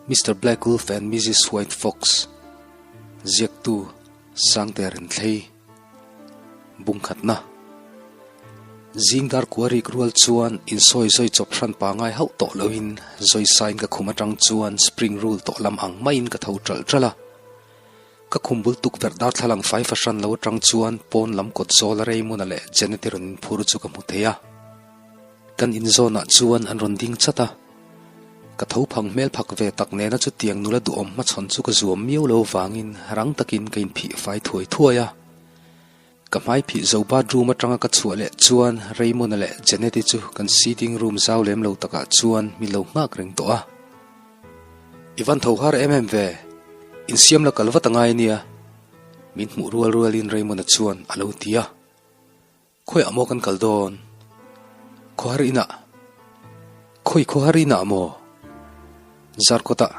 Mister Black Wolf and Missus White Fox, Ziaktu Sangte Renthlei, Bungkhatna. Zing dar kua rik rual chuan insawi zawi chawp hran pangai hauh tawh loin zawi sain ka khum atang chuan spring roll tawh lam ang maiin ka tho ṭalh ṭalh a. Ka khum bul tukverh darthlalang fai fahran lo atang chuan pawn lam kawt zawl a Raymond-a leh Janet-i rawn inphur chu ka hmu thei a. Kan inzawnah chuan an rawn ding chat a. Ka tho phang hmel phak ve tak nena chutiang nula duhawm hmachhawn chu ka zuam miau lo vangin rang takin ka inphih fai thuai thuai a. Ka hmai phih zo bathroom atanga ka chhuah leh chuan Raymond-a leh Janet-i chu kan sitting room zau lem lo takah chuan min lo nghak reng tawh a. I van tho har em em ve, insiam la kal vat angai ania, min hmuh rual rualin Raymond-a chuan a lo ti a. Khawiah maw kan kal dawn? Khawhar inah? Khawi khawhar inah maw? Zarkawtah?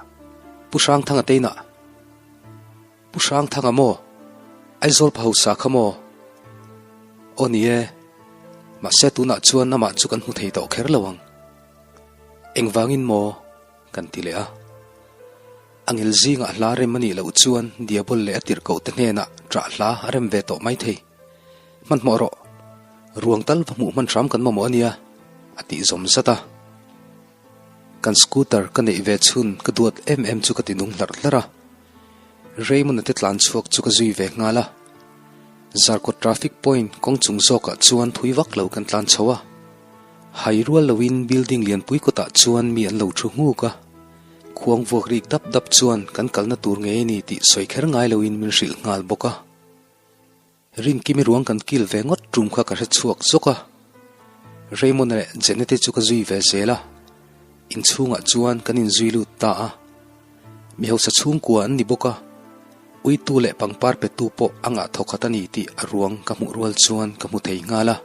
Pu Hrangthanga te inah? Pu Hrangthanga maw? Aizawl pa hausa kha maw? Aw ni e, mahse tunah chuan amah chu kan hmu thei tawh kher lo ang. Engvangin maw? Kan ti leh a. A ngil zingah hla rem a nih loh chuan Diabol leh a tirhkoh te hnenah ṭah hla a rem ve tawh maithei. Hmanhmawh rawh, ruang tal va hmuh hman hram kan mamawh a nia, a tih zawm zat a. Kan scooter ka neih ve chhun ka duat em em chu ka ti nung hlarh hlarh a. Raymond-a te tlan chhuak chu ka zui ve nghal a. Zarkawt traffic point kawng chung zawkah chuan thui vak lo kan tlan chho a. Hai rual loin building lianpui kawtah chuan mi an lo thu nghuk a. Khuang vuak rik dap dap chuan kan kalna tur ngei a ni tih sawi kher ngai loin min hrilh nghal bawk a. Rinkimi ruang kan kil ve ngawt tum kha ka hre chhuak zawk a. Raymond leh Janet-i chu ka zui ve zel a, inchhungah chuan kan inzui lut ta a. Mi hausa chhungkua an ni bawk a, uitu leh pangpar petu pawh a ngah thawkhat a ni tih a ruang ka hmuh rual chuan ka hmu thei nghal a.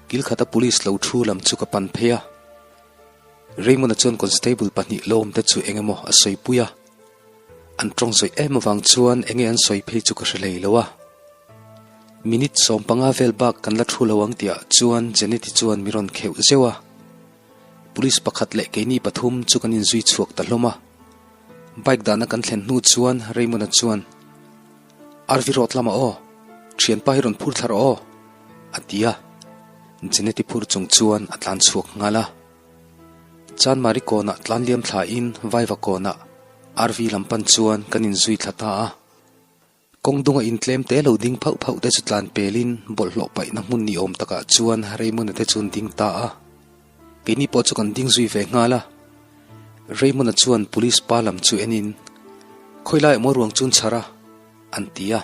Kil khata police lo thu lam chu ka pan phei a. Raymond-a chuan constable pahnih lawmte chu eng emaw a sawipui a. An tawng zawih em avang chuan enge an sawi phei chu ka hre hlei lo a. Minute 15 vel bak kan la thu lo ang tihah chuan Janet-i chuan mi rawn kheuh zeuh a. Police pakhat leh keini pathum chu kan inzui chhuak ta hlawm a. Bike dahna kan thlen hnu chuan Raymond-a chuan, RV Road lamah aw, thianpa hi rawn phur thla rawh aw, a ti a. Janet-i phur chung chuan a tlan chhuak nghal a. Chanmari kawnah tlanliam thlain Vaiva kawnah RV lam pan chuan kan inzui thla ta a. Kawng dunga intlem te lo ding phauh phauh te chu tlan pelin bawlhhlawh paihna hmun ni awm takah chuan Raymond-a te chu an ding ta a. Keini pawh chu kan ding zui ve nghal a. Raymond-a chuan police pa lam chu enin, Khawi laiah maw ruang chu an chhar a? an ti a.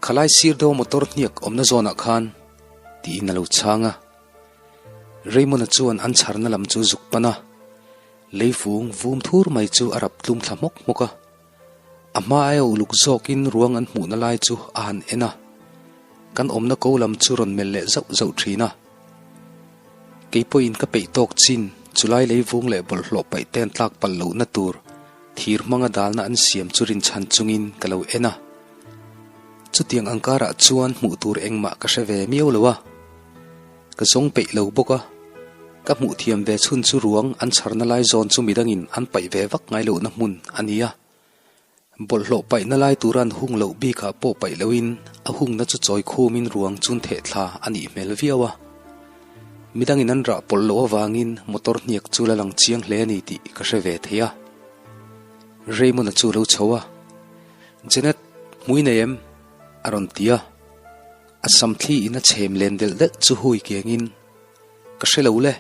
Khalai sir deuha motor hniak awmna zawnah khan, tiin a lo chhang a. Raymond-a chuan an chharna lam chu zuk pan a, leifung vum thur mai chu a rap tlum thla hmawk hmawk a. A hma aia uluk zawkin ruang an hmuhna lai chu a han en a, kan awmna ko lam chu rawn melh leh zauh zauh thin a. Kei pawhin ka peih tawk chin chulai leivung leh bawlhhlawh paih ten tlak palh lohna tur thir hmanga dalna an siam chu rinchhan chungin ka lo en a. Chutiang ang karah chuan hmuh tur engmah ka hre ve miau lo a. Ka zawng peih lo bawk a, ka hmuh thiam ve chhun chu ruang an chharna lai zawn chu midangin an paih ve vak ngai lohna hmun a ni a. Bawlhhlawh paihna lai tura an hung loh bikah pawh paih loin a hungna chu chawi khumin ruang chun theh thla a nih hmel viau a. Midangin an rah pawlh loh avangin motor hniak chu la lang chiang hle a ni tih ka hre ve thei a. Raymond-a chu a lo chho a, Janet, hmui nei em? a rawn ti a. A samthli in a chhem len delh delh chu hui kengin, Ka hre lo le.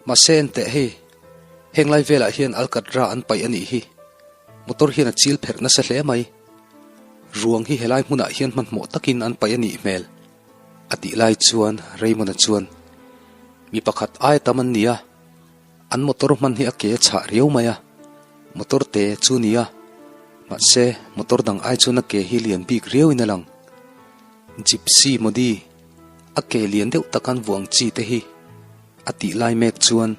Mahse enteh hei, heng lai velah hian alkatra an paih a nih hi. Motor hian a chil pherh nasa hle mai. Ruang hi helai hmunah hian hmanhmawh takin an paih a nih hmel. A tih lai chuan Raymond-a chuan, Mi pakhat aia tam an ni a, an motor hman hi a ke a chhah riau mai a, motor te chu ni a, mahse motor dang ai chuan a ke hi lian bik riauin a lang. Gypsy Modi, a ke lian deuh tak an vuang chi te hi a tih lai mek chuan,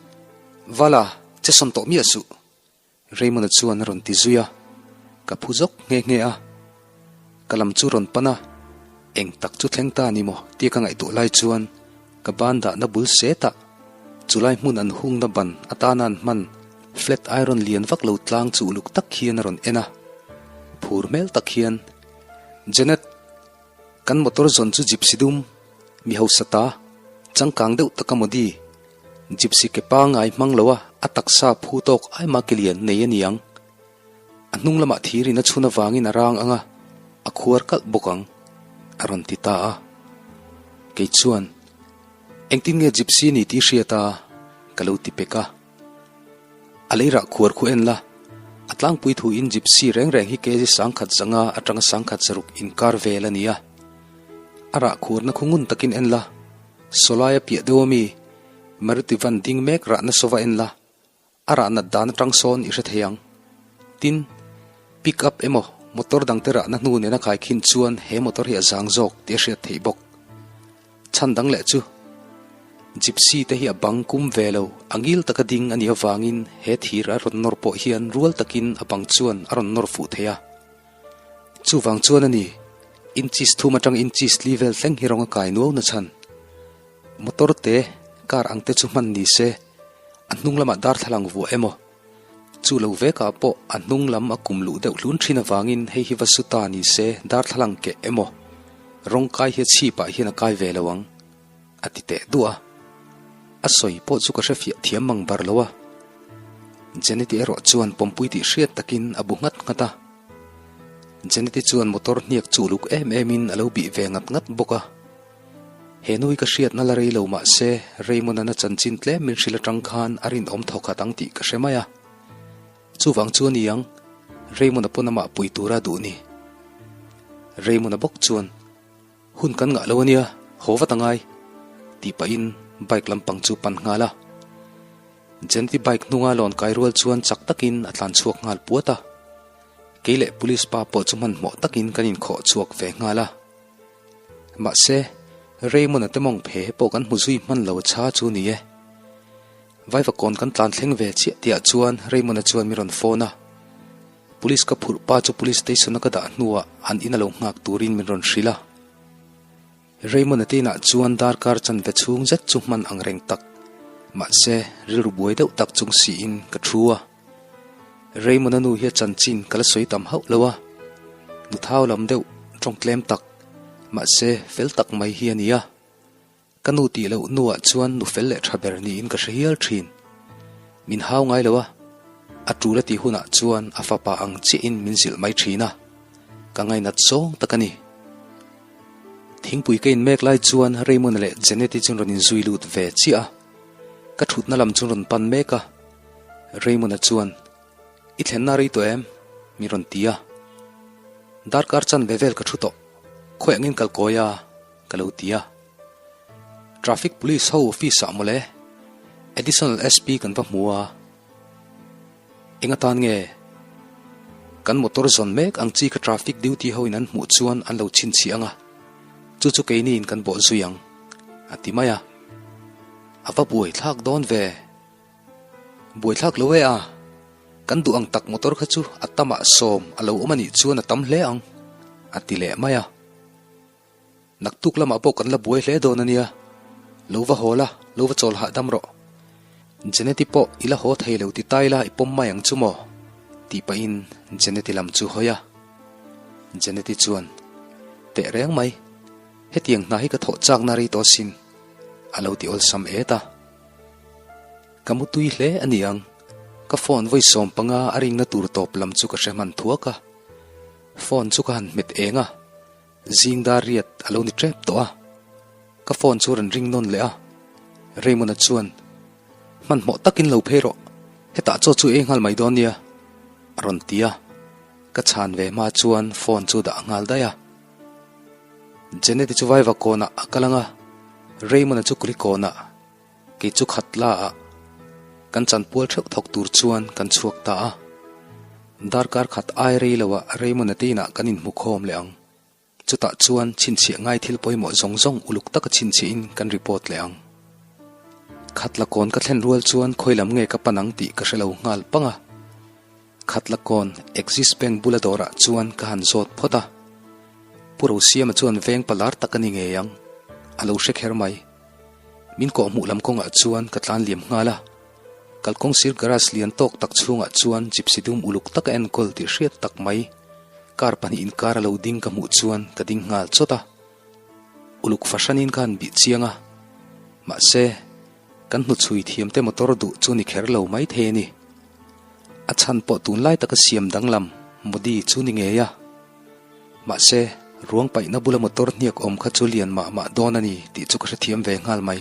Vala, che sawn tawh miah suh! Raymond-a chuan a rawn ti zui a, ka phu zawk nghe nghe a. Ka lam chu rawn pan a, eng tak chu thleng ta ni maw tia ka ngaihtuah lai chuan ka ban dahna bul setah chulai hmun an hungna ban atana an hman. Flat iron lian vak lo tlang chu uluk tak hian a rawn en a, phur hmel tak hian, Janet, kan motor zawn chu gypsy dum, mi hausa ta, changkang deuh taka Modi, gypsy ke pangai hmang lo a, a taksa phu tawk aima ke lian nei a ni ang. A hnung lamah thir in a chhun avangin a rang ang a, a khuar kalh bawk ang, a rawn ti ta a. Kei chuan, Engtin nge gypsy ni tih hriat a? ka lo ti pek a. A leirah khuar khu en la, a tlangpui thu in gypsy reng reng hi kg 1000 zanga atanga 1000 zaruk inkar vel a ni a. A rah khuarna khu ngun takin en la, sawlaia piah deuh ami Maruti van ding mek rahna sawva en la, A rah nat dan atang sawn i hre thei ang. Tin, pick up emaw motor dangte rahna hnu nena khaikhin chuan he motor hi a zang zawk tih a hriat theih bawk. Chhan dang leh chu, Gypsy te hi a bang kum ve lo, a ngil taka ding a nih avangin he thir a rawn nawr pawh hian rual takin a bang chuan a rawn nawr fuh thei a. Chuvang chuan a ni, inches thum atang inches li vel thleng hi rawng a kai nuau na chhan. Motor te, car ang te chu hman ni se, a hnung lamah darthlalang vuah emaw? Chu lo vekah pawh a hnung lam a kum luh deuh hlun thin avangin hei hi va su ta ni se darthlalang keh emaw? Rawng kai hi a chhipah hian a kai ve lo ang, a ti teh duah a. A sawi pawh chu ka hre fiah thiam mang bar lo a. Jeneti erawh chuan pawmpui tih hriat takin a bu nghat nghat a. Jeneti chuan motor hniak chu uluk em emin a lo bih ve ngat ngat bawk a. He nui ka hriatna la rei lo mah se, Raymond-an a chanchin tlem min hrilh atang khan a rinawm thaw khat ang tih ka hre mai a. Chuvang chu a ni ang, Raymond-a pawn amah pui tura duh ni. Raymond-a bawk chuan, Hun kan ngah lo a nia, haw vat a ngai, tih pahin bike lampang chu pan nghal a. Jenty bike hnunga lawn kai rual chuan chak takin a tlan chhuak nghal puat a. Kei leh police pa pawh chu hmanhmawh takin kan inkhawh chhuak ve nghal a. Mahse, Raymond-a te mawng phe pawh kan hmu zui hman lo cha chu ni e. Vaivakawn kan tlan thleng ve chiah tihah chuan Raymond-a chuan mi rawn phone a. Police ka phurh pa chu police station-a ka dah hnuah an in a lo nghak turin min rawn hrilh a. Raymond-a te inah chuan darkar chanve chhung zet chu hman ang reng tak, mahse rilru buai deuh tak chung siin ka thu a. Raymond-a nu hi a chanchin ka la sawi tam hauh lo a, nu thau lam deuh tawng tlem tak, mahse fel tak mai hi a ni a. Ka nu tih loh nuah chuan nu fel leh tha ber niin ka hre hial thin. Min hau ngai lo a, a tul a tih hunah chuan a fapa ang chiahin min zilh mai thin a, ka ngainat zawng tak a ni. Thingpui ka inmek lai chuan Raymond-a leh Janet-i chu an rawn inzui lut ve chiah a, ka thutna lam chu an rawn pan mek a. Raymond-a chuan, I thlenna rei tawh em? min rawn ti a. Darkar chanve vel ka thu tawh, khawi angin kal kawi a? ka lo ti a. Traffic Police ho office ah mawle, Additional SP kan va hmu a. Eng atan nge? Kan motor zawn mek ang chi kha traffic duty ho in an hmuh chuan an lo chhinchhiah ang a, chu chu keini in kan bawh zui ang, a ti mai a. A va buai thlak dawn ve. Buaithlak lo e a, kan duh ang tak motor kha chu a tamah sawm a lo awm a nih chuan a tam hle ang, a ti leh mai a. Naktuk lamah pawh kan la buai hle dawn a nia, lo va haw la, lo va chawl hahdam rawh. Jeneti pawh i la haw thei lo ti tai la i pawm mai ang chu maw? tih pahin Jeneti lam chu hawi a. Jeneti chuan, Teh reng mai, hetiang hna hi ka thawh chakna rei tawh asin, a lo ti awlsam et a. Ka mu tui hle a ni ang. Ka phone vawi 15 a ringna tur tawp lam chu ka hre hman thuak a. Phone chu ka han hmet eng a, zing dar riat a lo ni tep tawh a. Ka phone chu rawn ring nawn leh a, Raymond-a chuan, Hmanhmawh takin lo phei rawh, hetah chaw chu ei nghal mai dawn nia, a rawn ti a. Ka chhan ve hma chuan phone chu dah nghal daih a. Janet-i chu vaiva kawnah a kal ang a, Raymond-a chu kuli kawnah. Kei chu khat la ah kan chanpual theuh thawk tur chuan kan chhuak ta a. Darkar khat ai rei lo ah Raymond-a te inah kan inhmu khawm leh ang. Chutah chuan chhinchhiah ngai thil pawimawh zawng zawng uluk taka chhinchhiah in kan report leh ang. Khatla kawn ka thlen rual chuan khawi lam nge ka pan ang tih ka hre lo nghal pang a. Khatla kawn Axis Bank bula dawrah chuan ka han zawt phawt a. Pu Rosiama chuan veng palar tak a ni ngei ang, a lo hre kher mai. Min kawhhmuh lam kawngah chuan ka tlan liam nghal a. Kalkawng sir garage lian tawk tak chhungah chuan gypsy dum uluk taka enkawl tih hriat tak mai car pahnihin car a lo ding ka hmuh chuan ka ding nghal chawt a. Uluk fahranin ka han bih chiang a, mahse, kan hnuchhui thiamte motor duh chu ni kher lo mai thei a ni. A chhan pawh tunlai taka siam danglam Modi chu ni ngei a. Mahse, ruang paihna bula motor hniak awm kha chu lian mah mah dawn a ni tih chu ka hrethiam ve nghal mai.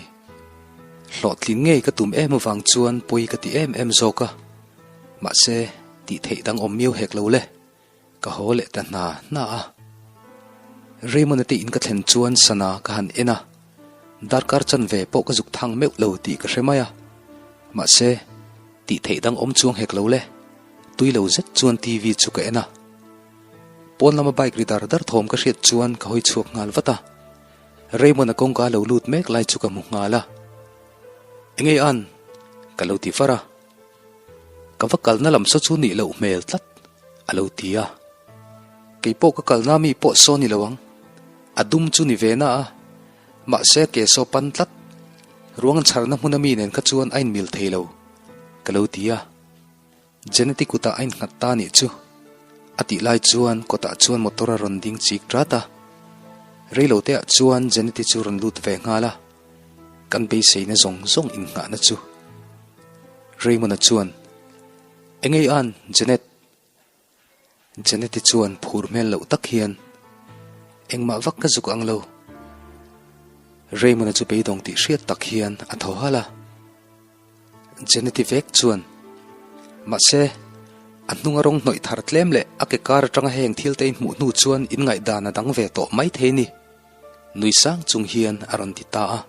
Hlawhtlin ngei ka tum em avang chuan pawi ka ti em em zawk a. Mahse, tih theih dang awm miau hek lo le. Ka haw leh ta hna hna a. Raymond-a te in ka thlen chuan sana ka han en a, darkar chanve pawh ka zuk thang meuh lo tih ka hre mai a. Mahse, tih theih dang awm chuang hek lo le. Tui lo zet chuan TV chu ka en a. Pawn lama bike ri dar dar thawm ka hriat chuan ka hawi chhuak nghal vat a. Raymond-a kawngka lo lut mek lai chu ka hmu nghal a. Engei an? Ka lo ti var a. Ka va kalna lam saw chu nih loh hmel tlat, a lo ti a. Kei pawh ka kalna mi pawh saw ni lo ang. A dum chu ni ve na a, mahse a ke saw pan tlat. Ruang an chharna hmuna mi nen kha chuan a inmil thei lo, ka lo ti a. Jeneti kutah a innghat ta nih chu. A tih lai chuan kawtah chuan motor a rawn ding chik rat a. Reiloteah chuan Jeneti chu rawn lut ve nghal a. Kan beiseina zawng zawng innghahna chu. Raymond-a chuan, Engei an, Janet? Janet-i chuan phur hmel loh tak hian, Engmah vak ka zuk ang lo. Raymond-a chu beidawng tih hriat tak hian a thaw halh a. Janet-i vek chuan, Mahse, a hnunga rawng hnawih thar tlem leh a ke kar atanga heng thil te inhmuh hnu chuan inngaihdan a dang ve tawh maithei ni. Nui sang chung hian a rawn ti ta a.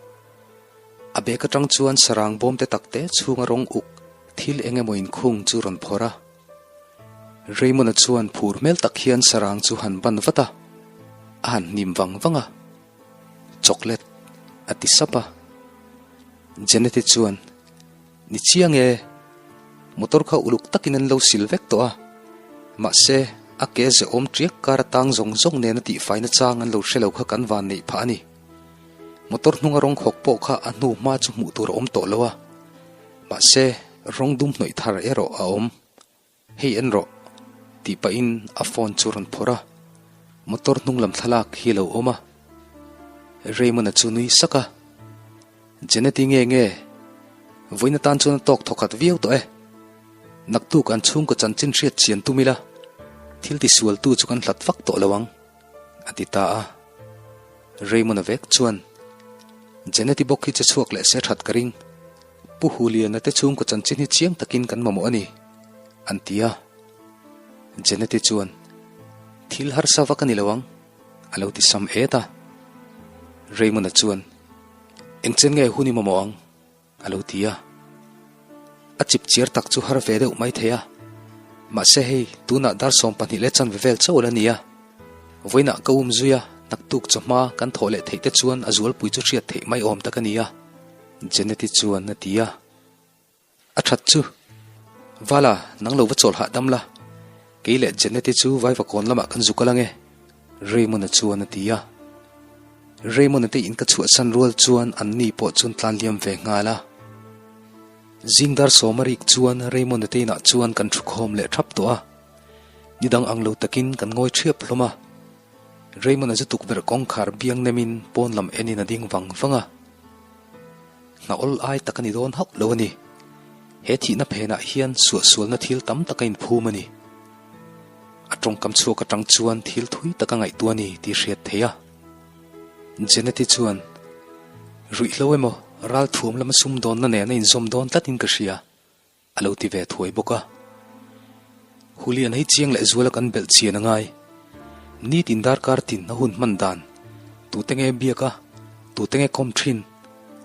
A bag atang chuan sarang bawm te tak te chhunga rawng uk thil eng emaw inkhung chu rawn phawrh a. Raymond-a chuan phur hmel tak hian sarang chu han ban vat a, a han hnim vang vang a. Chocolate a ti sap a. Janet-i chuan, Ni chiang e, motor kha uluk takin an lo sil vek tawh a, mahse a ke zehawm ṭiak kar atang zawng zawng nena tihfaina chang an lo hre lo kha kan van neih phah a ni. Motor hnunga rawng khawk pawh kha a hnu hma chu hmuh tur a awm tawh lo a, mahse rawng dum hnawih thar erawh a awm. Hei en rawh, tih pahin a phone chu rawn phawrh a, motor hnung lam thlalak hi a lo awm a. Raymond-a chu nui sak a, Janet-i nge nge, vawiin atan chuan a tawk thawkhat viau tawh e. Naktuk an chhungkaw chanchin hriat chian tum ila, thil tisualtu chu kan hlat vak tawh lo ang, a ti ta a. Raymond-a vek chuan, Janet-i bawk hi che chhuak leh se that ka ring. Pu Huliana te chhungkaw chanchin hi chiang takin kan mamawh a ni, an ti a. Janet-i chuan, Thil harsa vak a ni lo ang, a lo ti sam et a. Raymond-a chuan, Engchen nge hun i mamawh ang? a lo ti a. A chip chiar tak chu har ve deuh mai thei a. Mahse hei, tunah dar 12 leh chanve vel chauh la ni a. Vawiinah ka um zui a, naktuk chawhma kan thawh leh theih te chuan a zualpui chu hriat theih mai awm tak a ni a. Janet-i chuan a ti a. A that chu. Vala, nang lo va chawl hahdam la. Kei leh Janet-i chu Vaivakawn lamah kan zuk al ange, Raymond-a chuan a ti a. Raymond-a te in ka chhuahsan rual chuan anni pawh chuan tlan liam ve nghal a. Zing dar sawma rik chuan Raymond-a te inah chuan kan thu khawm leh thap tawh a. Ni dang ang lo takin kan ngawi thiap hlawm a. Raymond-a chu tukverh kawngkhar biang nemin pawn lam enin a ding vang vang a. Hna awl ai tak a ni dawn hauh lo a ni. He thihna phenah hian suahsualna thil tam tak a inphum a ni. A tawngkam chhuak atang chuan thil thui tak a ngaihtuah a ni tih hriat theih a. Janet-i chuan, Ruihhlo emaw, ralthuam lama sumdawnna nen a inzawm dawn tlatin ka hria. A lo ti ve thuai bawk a. Hulian hei chiang leh zuala kan belh chian a ngai. Nitin darkar tin a hun hman dan, tute nge biak a, tute nge kawm thin,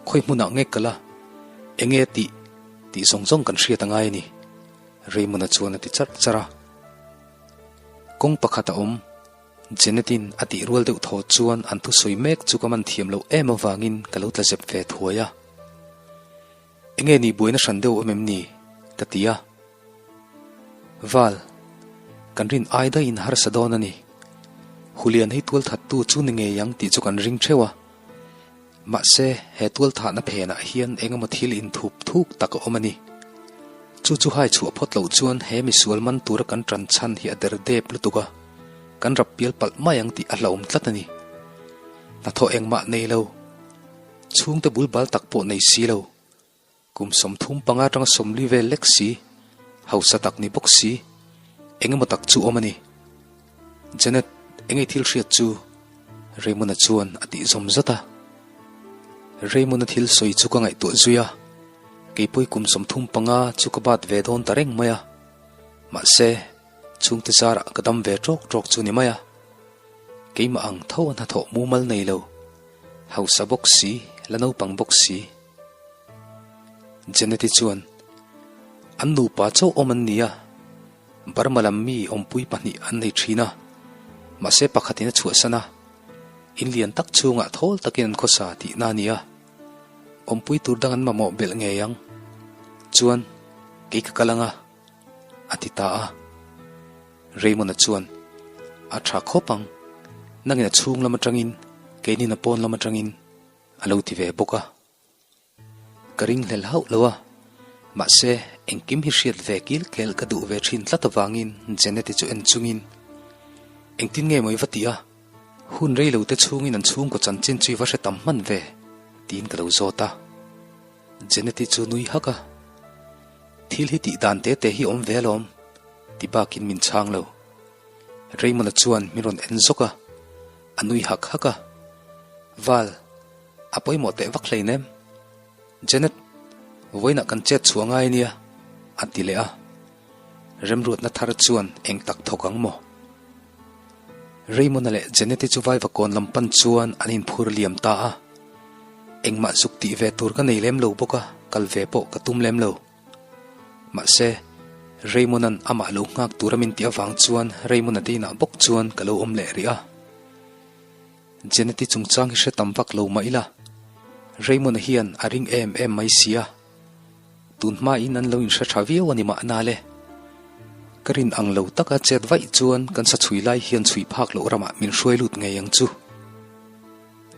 khawi hmunah nge kal a, enge tih, tih zawng zawng kan hriat a ngai a ni, Raymond-a chuan a ti charh charh a. Kawng pakhat a awm, Janet-in a tih rual deuh thaw chuan an thusawi mek chu ka man thiam loh em avangin ka lo tla zep ve thuai a. Enge ni buaina hran deuh awm em ni? ka ti a. Val, kan rin ai daihin harsa dawn a ni. Hulian hei tualthattu chu ni ngei ang tih chu kan ring theuh a. Mahse, he tualthahna phenah hian eng emaw thil inthup thuk tak a awm a ni. Chu chu hai chhuah phawt loh chuan he misual man tura kan ṭan chhan hi a der dep lutuk a, kan rap pial palh mai ang tih a hlauhawm tlat a ni. Hnathawh engmah nei lo, chhungte bul bal tak pawh nei si lo, kum 35 atanga 40 vel lek si, hausa tak ni bawk si, engemaw tak chu awm a ni. Janet, enge thil hriat chu? Raymond-a chuan a tih zawm zat a. Raymond-a thil sawi chu ka ngaihtuah zui a, keipawhi kum 35 chu ka bat ve dawn ta reng mai a. Mahse, chhungte zarah ka dam ve ṭawk ṭawk chu ni mai a. Keimah ang tho a hnathawh mumal nei lo, hausa bawk si, la naupang bawk si. Janet-i chuan, An nupa chauh awm an ni a. Burma lam mi awmpui pahnih an nei thin a, mahse pakhatin a chhuahsan a, in lian tak chhungah thawl takin an khawsa tihna a ni a, awmpui tur dang an mamawh belh ngei ang. Chuan, kei ka kal ang a, a ti ta a. Raymond-a chuan, A tha khawp ang, nangin a chhung lam atangin, keinin a pawn lam atangin, a lo ti ve bawk a. Ka ringhlel hauh lo a, mahse engkim hi hriat ve kil kel ka duh ve thin tlat avangin Janet-i chu en chungin, Engtin nge maw i va ti a? Hun rei lo te chhungin an chhungkaw chanchin chu i va hre tam hman ve? tiin ka lo zawt a. Janet-i chu nui hak a, Thil hi tih dan te te hi awm ve alawm, ti bakin min chhang lo. Raymond-a chuan min rawn en zawk a, a nui hak hak a, Val, A pawimawh teh vak hleinem. Janet, vawiinah kan chet chhuah ngai ania, a ti leh a. Remruatna thar chuan eng tak thawk ang maw? Raymond-a leh Janet-i chu Vaivakawn lam pan chuan an inphur liam ta a. Engmah zuk tih ve tur ka nei lem lo bawk a, kal ve pawh ka tum lem lo. Mahse, Raymond-a'n amah lo nghak tura min tih avang chuan Raymond-a te inah bawk chuan ka lo awm leh rih a. Jeneti chungchang hi hre tam vak lo mah ila, Raymond-a hian a ring em em mai si a, tun hmain an lo inhre tha viau a ni mahna le. Ka rin ang lo taka chet vaih chuan kan sa chhui lai hian chhui phak loh ramah min hruai lut ngei ang chu.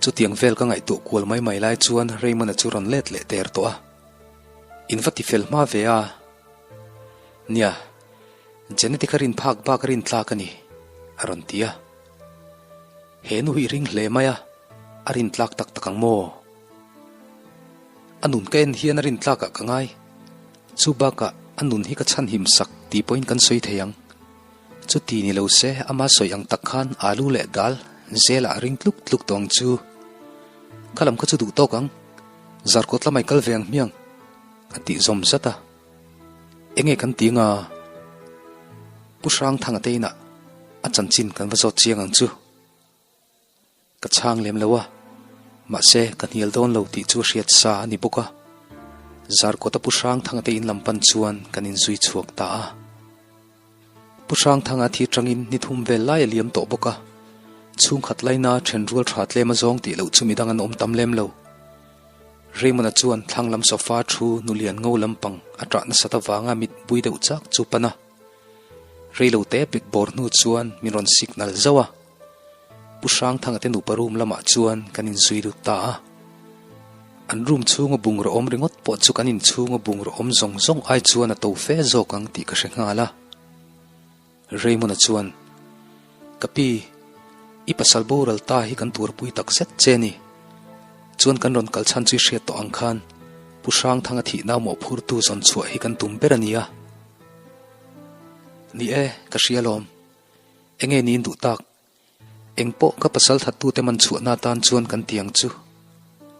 Chutiang vel ka ngaihtuah kual mai mai lai chuan Raymond-a chu rawn let leh der tawh a. In va ti fel hma ve a. Nia, Jeneti ka rin phak bak a rin tlak a ni, a rawn ti a. He nu hi i ring hle mai a, a rin tlak tak tak ang maw? A nun ka en hian a rin tlakah ka ngai. Chu bakah a nun hi ka chhanhim sak tih pawhin kan sawi thei ang. Chuti ni lo se ama sawi ang tak khan alu leh dal zelah a ring tluk tluk tawh ang chu. Ka lam kha chu duh tawk ang. Zarkawt lamah i kal ve ang hmiang, a tih zawm zat a. Enge kan ti anga? Pu Hrangthanga te inah a chanchin kan va zawt chiang ang chu. Ka chhang lem lo a, mahse ka hnial dawn lo tih chu a hriat sa a ni bawk a. Zarkawta Pu Hrangthanga te in lam pan chuan kan inzui chhuak ta a. Pu Hrangthanga thi tangin ni thum vel lai a liam tawh bawk a, chhungkhat laina then rual tha tlem a zawng tih loh chu midang an awm tam lem lo. Raymond-a chuan thlang lam sofa thu nulian ngo lampang a ṭah nasat avanga mit bui deuh chak chu pan a. Reilo te bek bawr hnu chuan min rawn signal zauh a. Pu Hrangthanga te nupa room lamah chuan kan inzui lut ta a. An room chhunga bungraw awm ringawt pawh chu kan inchhunga bungraw awm zawng zawng ai chuan a to fe zawk ang tih ka hre nghal a. Raymond-a chuan, Ka pi, i pasal boral ta hi kan turpui tak zet che ni. Chuan kan rawn kal chhan chu i hriat tawh ang khan Pu Hrangthanga thih nau mawhphurtu zawn chhuah hi kan tum ber a nia. Ni e, ka hria alawm. Enge niin duh tak? Eng pawh ka pasal thattute man chhuahna atan chuan kan ti ang chu,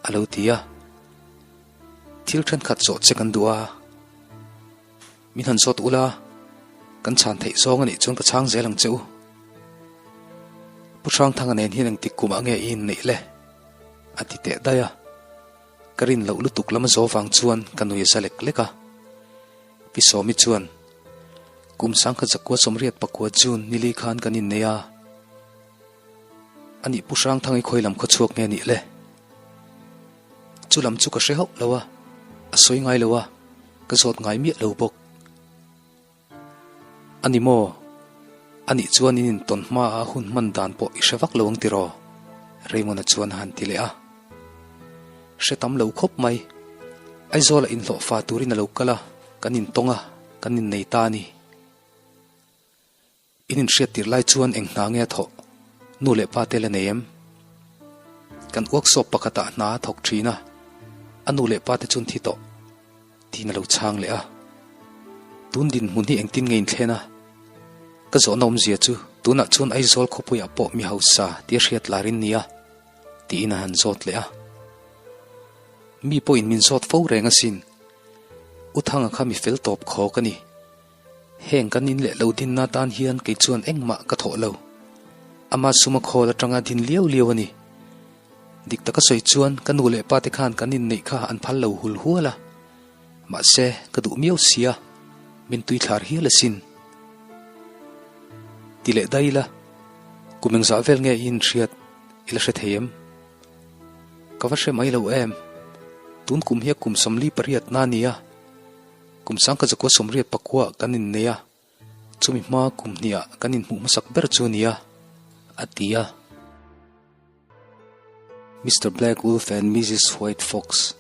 a lo ti a. Thil thenkhat zawh che kan duh a, min han zawt ula, kan chhan theih zawng a nih chuan ka chhang zel ang che u. Pu Hrangthanga nen hian engtik kumah nge i inneih le? a ti teh daih a. Ka rin loh lutuk lama zo vang chuan ka nui a za lek lek a. Pi Sawmi chuan, Kum sangkhat zakua 89 June nili khan kan innei a, anih Pu Hrangthangi khawi lam khaw chhuak nge nih le? Chu lam chu ka hre hauh lo a, a sawi ngai lo a, ka zawt ngai miah lo bawk. A ni maw? Anih chuan in intawn hma a hun hman dan pawh i hre vak lo ang tiraw? Raymond-a chuan a han ti leh a. Hre tam lo khawp mai. Aizawla inhlawhfa turin a lo kal a, kan intawng a. Kan innei ta a ni. In inhriat tirh lai chuan eng hna nge a thawh? Nu leh pa te la nei em? Kan workshop pakhatah hna a thawk thin a, a nu leh pa te chuan thi tawh tiin a lo chhang leh a. Tun dinhmun hi engtin nge inthlen a? Ka zawhna awmzia chu tunah chuan Aizawl khawpuiah pawh mi hausa tia hriat lar in nia tiin a han zawt leh a. Mi pawhin min zawt fo reng asin. U Thanga kha mi fel tawp khawk a ni. Heng kan in leh lo dinna tan hian kei chuan engmah ka thawh lo. Ama suma khawl atanga din liau liau a ni. Dik taka sawi chuan ka nu leh pa te khan kan inneih kha an phal lo hul hual a. Mahse, ka duh miau sia, min tui thlar hial asin. Ti leh dai ila, kum engzah vel nge i inhriat i la hre thei em? Ka va hre mai lo em? Tun kum hi a kum 48 na a nia. Kum sangkhat zakua 84 kan innei a, chumi hma kum hniah kan inhmuh hmasak ber chu a nia, a ti a. Mister Black Wolf and Missus White Fox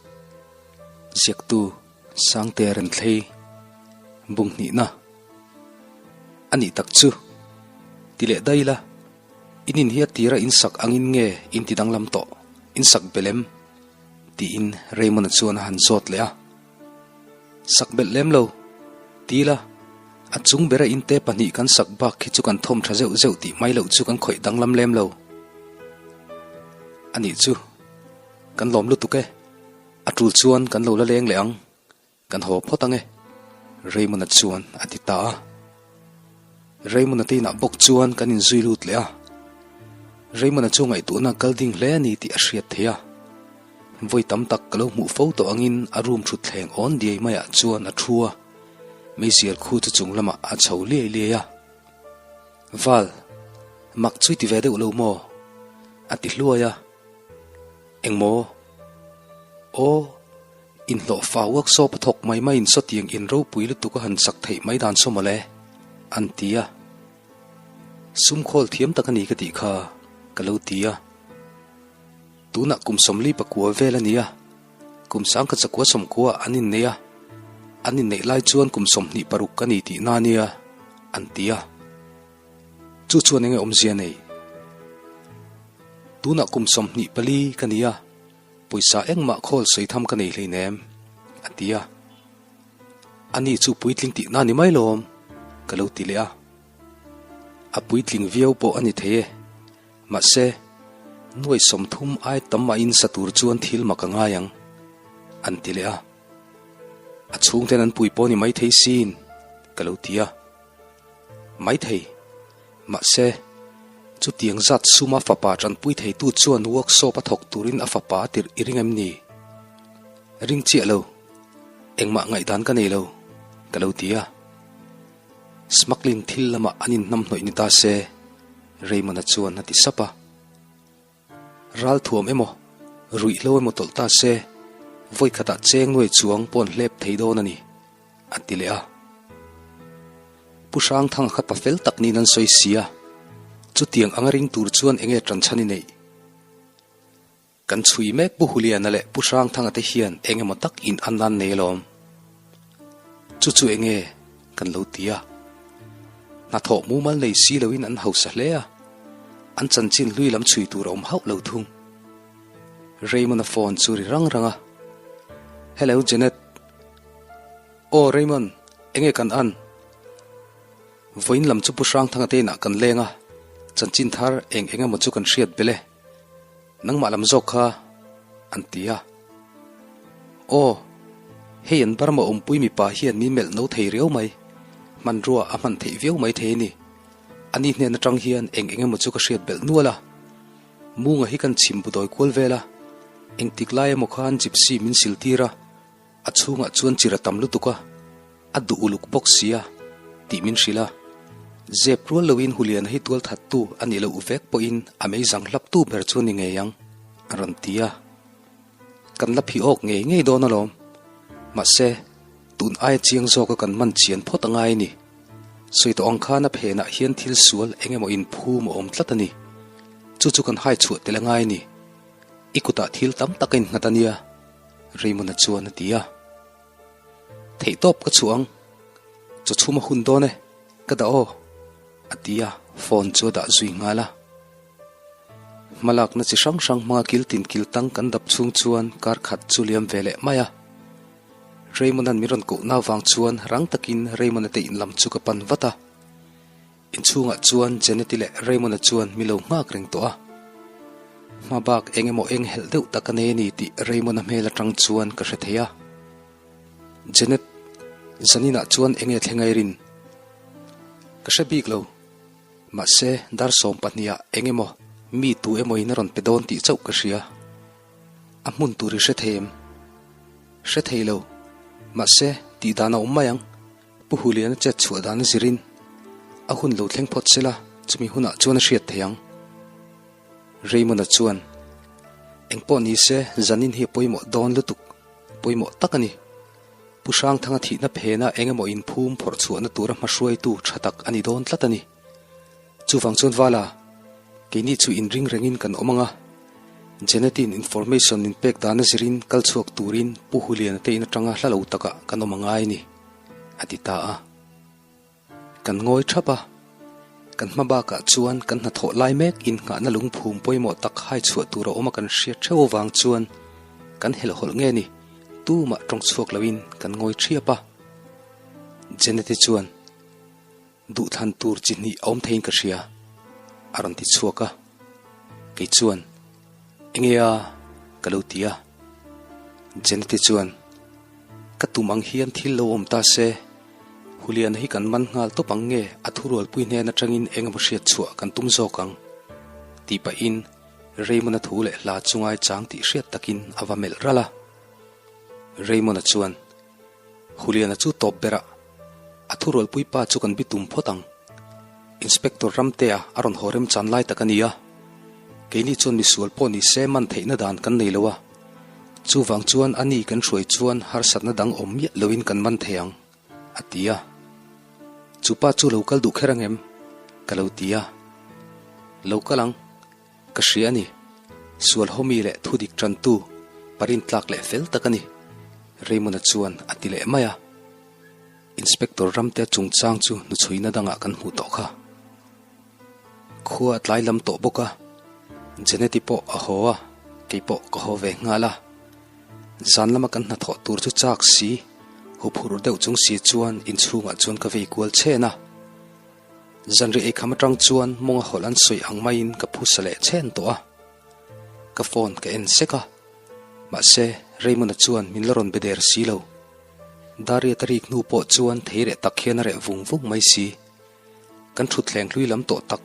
ziaktu Sangte Renthlei bung hnihna a nih tak chu ti leh daih ila, in in hi a tira in sak angin nge in ti danglam tawh, in sak belh em? tiin Raymond-a chuan a han zawt leh a. Sak belh lem lo. Ti la, a chung bera inte pahnih kan sak bak khi chu kan thawm tha zeuh zeuh tih mai loh chu kan khawih danglam lem lo. A nih chu, kan lawm lutuk e. A tul chuan kan lo la leng leh ang, kan haw phawt ang e, Raymond-a chuan a ti ta a. Raymond-a te inah bawk chuan kan inzui lut leh a. Raymond-a chu ngaihtuahna kal ding hle a ni tih a hriat theih a. Vawi tam tak ka lo hmuh fo tawh angin a room thutthleng awn diai maiah chuan a thu a, meizial khu chu chung lamah a chho liai liai a. Val, mak chu i ti ve deuh lo maw? a ti hluai a. Engmaw? Aw, inhlawhfa workshop a thawk mai maiin sawtiang in ropui lutuk a han sak theih mai dan saw mawle, an ti a. Sum khawl thiam tak a ni ka tih kha, ka lo ti a. Tunah kum 44 vel a ni a, kum 1990 ah an innei a, an inneih lai chuan kum 26 ka ni tihna a nia, an ti a. Chu chuan enge awmzia nei? Tunah kum 24 ka ni a, pawisa engmah khawl sawi tham ka nei hleinem, a ti a. Ani chu puitling tihna ni mai lawm, ka lo ti leh a. A puitling viau pawh a ni thei e. Mahse, nuai 30 ai tam mahin sa tur chuan thil mak a ngai ang, an ti leh a. A chhungten an pui pawh ni maithei sin, ka lo ti a. Maithei. Mahse, chutiang zat suma fapa tanpui theitu chuan workshop a thawk turin a fapa a tirh i ring em ni? Ring chiah lo. Engmah ngaihdan ka nei lo, ka lo ti a. Smuggling thil lamah an inhnamhnawih ni ta se, Raymond-a chuan a ti sap a. Ral thuam emaw, ruihhlo emaw tawlh ta se, vawi khatah cheng nuai chuang pawn hlep thei dawn a ni, a ti leh a. Pu Hrangthanga kha pa fel tak niin an sawi si a, chutiang anga ring tur chuan enge ṭanchhan i neih? Kan chhui mek Pu Huliana leh Pu Hrangthanga te hian eng emaw tak in an an nei alawm. Chu chu eng nge kan lo ti a. Hnathawh mumal nei si loin an hausa hle a, an chanchin hlui lam chhui tur a awm hauh lo thung. Raymond-a phone chu ri rang rang a, Hello Janet. Aw Raymond, eng nge kan an? Vawiin lam chu Pu Hrangthanga te inah kan leng a, chanchin thar eng eng emaw chu kan hriat belh e. Nangmah lam zawk kha an ti a. Aw, hei an Burma awmpui mipa hian min melh no thei riau mai. Hmanrua a hman theih viau mai thei a ni. Ani hnen atang hian eng eng emaw chu ka hriat belh nual a. Munga hi kan chhim bu dawi kual vel a. Engtik lai emaw khan gypsy min sil tir a. A chhungah chuan chir a tam lutuk a, a duh uluk bawk sia tih min hrilh a. Zep rual loin Huliana hi tualthattu a nih loh vek pawhin a meizang hlaptu ber chu a ni ngei ang, a rawn ti a. Kan la phih awk ngei ngei dawn alawm. Mahse, tun aia chiang zawka kan man chian phawt a ngai a ni. Sawi tawh ang khan a phenah hian thil sual eng emaw inphum a awm tlat a ni. Chu chu kan hai chhuah tel a ngai a ni. I kutah thil tam tak a innghat a nia. Raymond-a chuan a ti a. Theihtawp ka chhuah ang. Chaw chhum a hun dawn e, ka dah aw, a ti a, phone chu a dah zui nghal a. Hmalakna chi hrang hrang hmanga kil tin kil tang kan dap chhung chuan kar khat chu liam ve leh mai a. Raymond-a'n min rawn kohna avang chuan rang takin Raymond-a te in lam chu ka pan vat a. Inchhungah chuan Janet-i leh Raymond-a chuan mi lo nghak reng tawh a. Hma bak eng emaw eng helh deuh tak a nei a ni tih Raymond-a hmel atang chuan ka hre thei a. Janet, zaninah chuan eng nge thleng airin? Ka hre bik lo. Mahse, dar 12ah eng emaw mi tu emaw in a rawn pe dawn tih chauh ka hria. A hmun tur i hre thei em? Hre thei lo. Mahse, tih dan a awm mai ang. Pu Huliana chet chhuah dan a zirin a hun lo thleng phawt sela chumi hunah chuan a hriat thei ang. Raymond-a chuan, Engpawh ni se, zanin hi a pawimawh dawn lutuk, pawimawh tak a ni. Pu Hrangthanga thihna phena eng emaw inphum phawrh chhuahna tura hmahruaitu tha tak a ni dawn tlat a ni. Chuvang chuan Vala, keini chu inring rengin kan awm ang a, Janet-in information min pek dan a zirin kal chhuak turin Pu Huliana te in atanga hla lo takah kan awm a ngai a ni, a ti ta a. Kan ngawi thap a, kan hma bakah chuan kan hnathawh lai mek innghahna lungphum pawimawh tak hai chhuah tur a awm a kan hriat theuh avang chuan kan helhhawlh nge ni, tumah tawng chhuak loin kan ngawi thiap a. Janet-i chuan, Duhthlan tur chi hnih a awm theiin ka hria, a rawn ti chhuak a. Kei chuan, Enge a? ka lo ti a. Janet-i chuan, Ka tum ang hian thil lo awm ta se, Huliana hi kan man nghal tawp ang nge a thurualpui hnen atangin eng emaw hriat chhuah kan tum zawk ang? tih pahin Raymond-a thu leh hla chu ngaichang tih hriat takin a va melh ralh a. Raymond-a chuan, Huliana chu tawp berah a thurualpui pa chu kan bitum phawt ang. Inspector Ramtea a rawn haw remchan lai tak a ni a, keini chuan misual pawh ni se man theihna dan kan nei lo a, chuvang chuan a ni kan hruai chuan harsatna dang awm miah loin kan man thei ang, a ti a. Chu pa chu lo kal duh kher ang em? Ka lo ti a. Lo kal ang. Ka hria a ni. Sual hawmi leh thu dik tantu, parin tlak leh fel tak a ni, Raymond-a chuan a ti leh mai a. Inspector Ramtea chungchang chu hnuchhuina dangah kan hmuh tawh kha. Khua a tlai lam tawh bawk a, Janet-i pawh a haw a, kei pawh ka haw ve nghal a. Zan lama kan hnathawh tur chu chak si, huphurh deuh chung si chuan inchhungah chuan ka vei kual chhen a. Zanriah eikham atang chuan mawnga hawlh an sawi ang maiin ka phusa leh chhen tawh a. Ka phone ka en sek a, mahse Raymond-a chuan min la rawn be der si lo. Dariat a rik hnu pawh chuan thei reh tak hian a reh vung vung mai si. Kan thutthleng hlui lam tawh tak,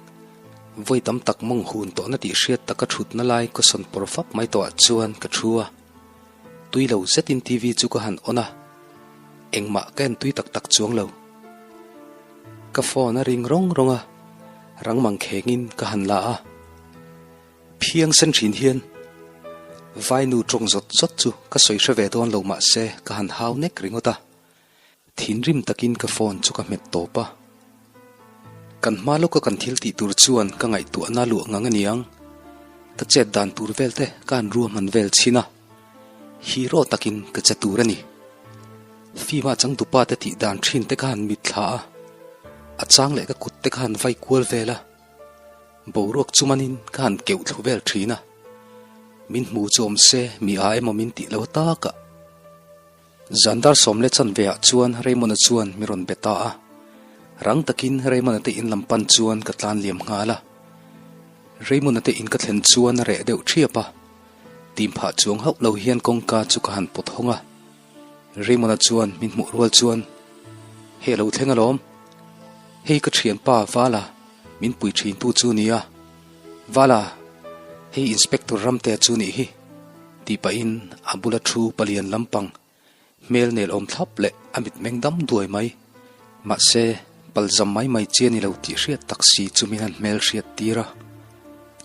vawi tam tak mawng hun tawhna tih hriat taka thutna lai ka sawn pawr fap mai tawhah chuan ka thu a. Tui lo zetin TV chu ka han on a, engmah ka en tui tak tak chuang lo. Ka phone a ring rawng rawng a, rang mang khengin ka han la a. Phiang sen thin hian Vainu tawng zawt zawt chu ka sawi hre ve dawn lo mah se ka han hau nek ringawt a. Thinrim takin ka phone chu ka hmet tawp a. Kan hma lawka kan thil tih tur chuan ka ngaihtuahna luah ngang a niang. Ka chet dan tur vel te ka han ruahman vel chhin a. Hero takin ka che tur a ni. Film-a changtupa te tih dan thin te ka han mitthla a. A chang leh ka kut te ka han vai kual vel a. Boruak chu manin ka han keuh thlu vel thin a. Min hmu chu awm se mi a emaw min tih lo takah. Zan dar sawm leh chanve ah chuan Raymond-a chuan mi rawn be ta a. Rang takin Raymond-a te in lam pan chuan ka tlan liam nghal a. Raymond-a te in ka thlen chuan a reh deuh thiap a. Tim phah chuang hauh lo hian kawngka chu ka han pawt hawng a. Raymond-a chuan min hmuh rual chuan, Hei a lo thleng alawm. Hei ka thianpa Vala min pui thintu chu nia. Vala, hei Inspector Ramtea chu nih hi, tih pahin a bula thu palian lampang hmel nel awm thlap leh a mitmeng dam duai mai. Mahse, palzam mai mai chi a ni lo tih hriat tak si chu min han hmel hriat tir a.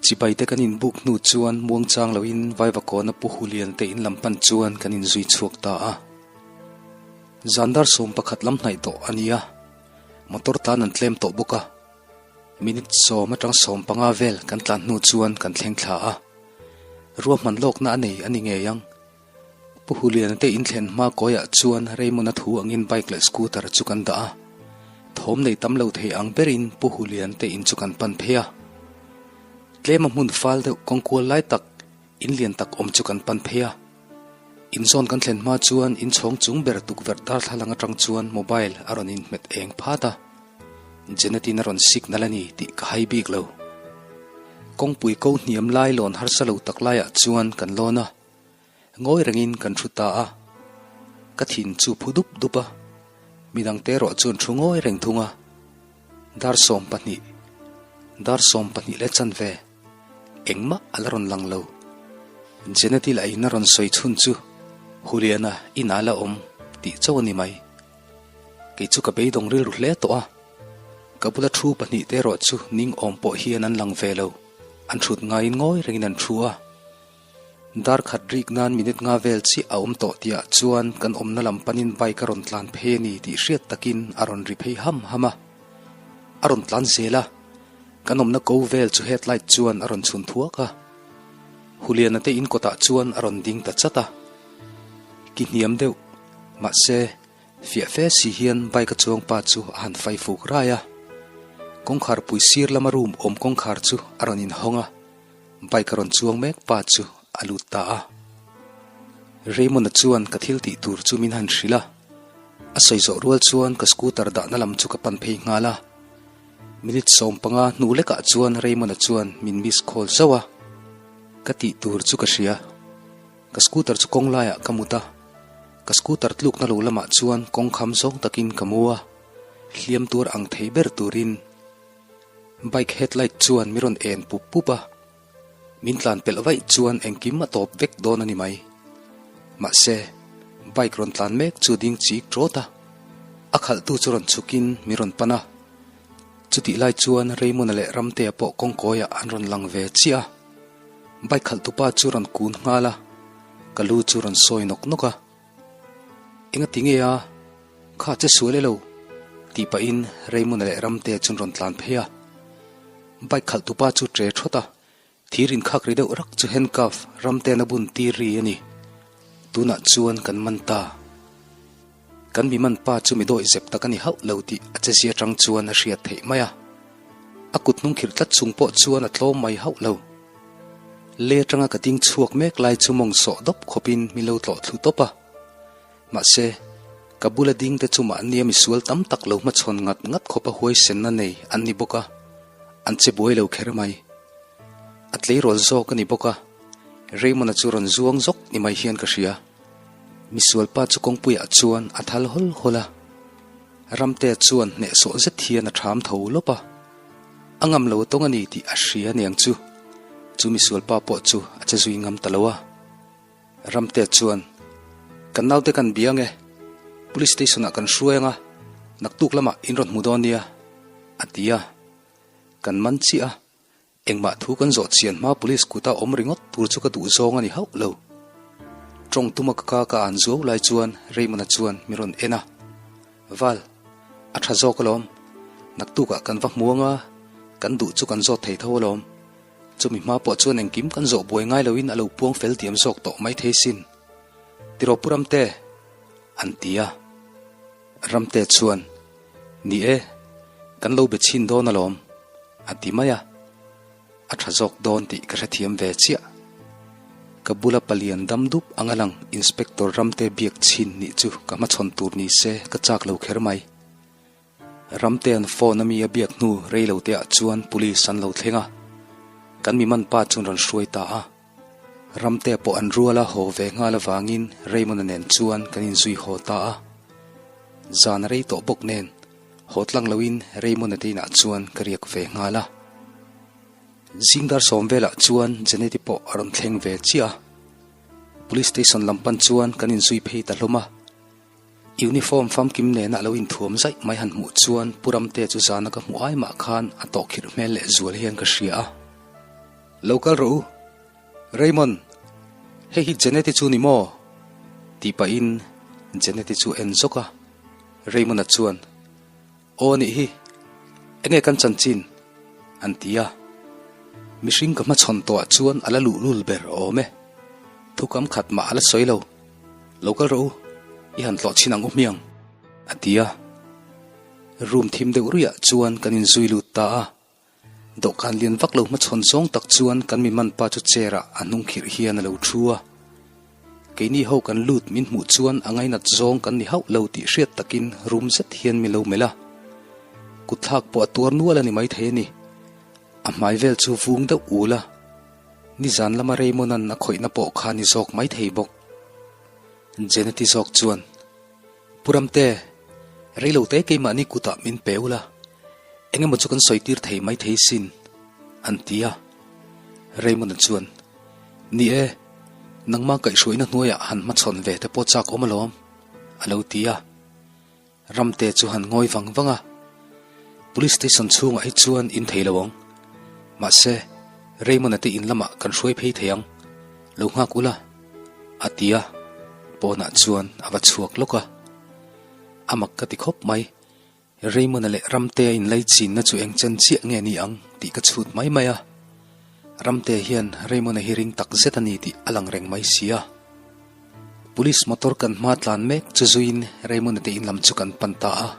Chibai te kan inbuk hnu chuan muangchang loin Vaivakawna Pu Hulian te in lam pan chuan kan inzui chhuak ta a. Zan dar 11 lam hnaih tawh a ni a, motor tan an tlem tawh bawk a. Minute sawm atang 15 vel kan tlan hnu chuan kan thleng thla a. Ruahman lawkna a nei a ni ngei ang. Pu Huliana te in thlen hma kawiah chuan Raymond-a thu angin bike leh scooter chu kan dah a. Thawm nei tam lo thei ang berin Pu Hulian te in chu kan pan phei a. Tlema hmun fal deuh kawngkual lai tak in lian tak awm chu kan pan phei a. In zawn kan thlen hma chuan in chhawng chung ber tukverh darthlalang atang chuan mobile a rawn inhmet eng phat a. Janet-in a rawn signal a ni tih ka hai bik lo. Kawngpui ko hniam lai lawn harsa lo tak laiah chuan kan lawn a. Ngawi rengin kan thu ta a, ka thin chu phu dup dup a, midangte erawh chuan thu ngawi reng thung a, dar 12, dar 12 leh chanve, engmah a la rawn lang lo. Jeneti lah in a rawn sawi chhun chu Huliana inah a la awm tih chauh a ni mai. Kei chu ka beidawng rilru hle tawh a, ka bula thu pahnihte erawh chu ning awm pawh hian an lang ve lo, an thut ngaiin ngawi rengin an thu a. Dar khat rik nan minute nga vel chiah a awm tawh tihah chuan kan awmna lam panin bike a rawn tlan phei a ni tih hriat takin a rawn ri phei ham ham a. A rawn tlan zel a, kan awmna ko vel chu headlight chuan a rawn chhun thuak a. Huliana te in kawtah chuan a rawn ding ta chat a. Ki hniam deuh, mahse, fiah fe si hian bike a chuang pa chu a han fai fuk rai a. Kawngkhar pui sir lama room awm kawngkhar chu a rawn inhawng a. Bike a rawn chuang mek pa chu a lut ta a. Raymond-a chuan ka thil tih tur chu min han hrilh a. A sawi zawh rual chuan ka scooter dahna lam chu ka pan phei nghal a. Minute 15 hnu lekah chuan Raymond-a chuan min miss call zauh a. Ka tih tur chu ka hria. Ka scooter chu kawng laiah ka mut a. Ka scooter tlukna lo lamah chuan kawng kham zawng takin ka mu a. Hliam tuar ang thei ber turin. Bike headlight chuan mi rawn en pup pup a, min tlan pelh vaih chuan engkim a tawp vek dawn a ni mai. Mahse, bike rawn tlan mek chu ding chik ṭawt a, a khalhtu chu rawn chhukin mi rawn pan a. Chutih lai chuan Raymond-a leh Ramtea pawh kawngkawiah an rawn lang ve chiah a. Bike khalhtupa chu rawn kun nghal a, ka lu chu rawn sawi nawk nawk a. Engati nge a? Kha che sual e lo? tih pahin Raymond-a leh Ramtea chuan rawn tlan phei a. Bike khalh tupa chu ṭe ṭhawt a, thir inkhak ri deuh rak chu handcuff Ramtea'n a bun tir ri a ni. Tunah chuan kan man ta. Kan mi man pa chu mi dawih zep tak a ni hauh lo tih a che zia ṭang chuan a hriat theih mai a. A kut hnung khirh tlat chung pawh chuan a tlawm mai hauh lo. Le aṭanga ka ding chhuak mek lai chu mawng sawh dawp khawpin min lo tlawh thlu tawp a. Mahse, ka bula ding te chu mahnia misual tam tak lo hmachhawn ngat ngat khawpa huaisenna nei an ni bawk a, an che buai lo kher mai. A tleirawl zawk a ni bawk a, Raymond-a chu rawn zuang zawk ni mai hian ka hria. Misual pa chu kawngpuiah chuan a thal hawl hawl a. Ramtea chuan hnehsawh zet hian a ṭham tho lawp a. A ngam lo tawng a ni tih a hria aniang chu. Chu misual pa pawh chu a che zui ngam ta lo a. Ramtea chuan, Kan naute kan bia ange, Police Station ah kan hruai anga, naktuk lamah in rawn hmu dawn nia, a ti a. Kan man chiah a. Engmah thu kan zawh chian hma police kuta awm ringawt tur chu ka duh zawng a ni hauh lo. Tawng tuma ka ka ka an zuau lai chuan Raymond-a chuan mi rawn en a. Val, a tha zawk alawm. Naktukah kan va hmu anga, kan duh chu kan zawt thei tho alawm. Chumi hma pawh chuan engkim kan zawh buai ngai loin a lo puang fel diam zawk tawh mai thei sin. Tiraw Pu Ramte? an ti a. Ramte chuan, Ni e, kan lo be chhin dawn alawm, a ti mai a. A tha zawk dawn tih ka hrethiam ve chiah. Ka bula palian dam dup anga lang Inspector Ramte biak chhin nih chu ka hmachhawn tur ni se ka chak lo kher mai. Ramtea'n phone a mi a biak hnu rei lo teah chuan police an lo thleng a, kan mi man pa chuan rawn hruai ta a. Ramtea pawh an rual a haw ve nghal avangin Raymond-a nen chuan kan inzui haw ta a. Zan a rei tawh bawk nen, haw tlang loin Raymond-a te inah chuan ka riak ve nghal a. Zing dar sawm velah chuan Jeneti pawh a rawn thleng ve chiah a. Police station lam pan chuan kan inzui phei ta hlawm a. Uniform famkim nena a lo inthuam zaih mai han hmuh chuan Pu Ramtea chu zana ka hmuh ai mah khan a tawhkhirh hmel leh zual hian ka hria a. Lo kal rawh u. Raymond, hei hi Janet-i chu ni maw? tih pahin Janet-i chu en zawk a. Raymond-a chuan, Aw nih hi, enge kan chanchin? an ti a. Mihring ka hmachhawn tawhah chuan a la luhlul ber awm e. Thukam khat mah a la sawi lo. Lo kal rawh u, i han tlawh chhin ang u hmiang, a ti a. Room thim deuh ruiah chuan kan inzui lut ta a. Dawhkan lian vak lo hmachhawn zawng tak chuan kan mi man pa chu chair ah a hnung khirh hian a lo thu a. Keini ho kan lut min hmuh chuan a ngainat zawng kan ni hauh lo tih hriat takin rum zet hian min lo melh a. Kutthlak pawh a tuar nual a ni maithei a ni. A hmai vel chu vung deuh ul a. Nizan lama Raymond-a'n a khawihna pawh kha ni zawk maithei bawk. Jeneti zawk chuan, Pu Ramte, reilote keimahni kutah min pe ula, eng emaw chu kan sawi tir thei maithei sin, an ti a. Raymond-a chuan, Ni e, nangmah kaihhruaina hnuaiah han hmachhawn ve te pawh chak awm alawm, a lo ti a. Ramte chu han ngawi vang vang a, Police station chhungah hi chuan in thei lo ang. Mahse, Raymond-a te in lamah kan hruai phei thei ang. Lo nghak ula, a ti a, pawnah chuan a va chhuak lawk a. A mak ka ti khawp mai. Raymond-a leh Ramtea inlaichinna chu eng chen chiah nge ni ang tih ka chhut mai mai a. Ramtea hian Raymond-a hi ring tak zet a ni tih a lang reng mai si a. Police motor kan hma tlan mek chu zuiin Raymond-a te in lam chu kan pan ta a.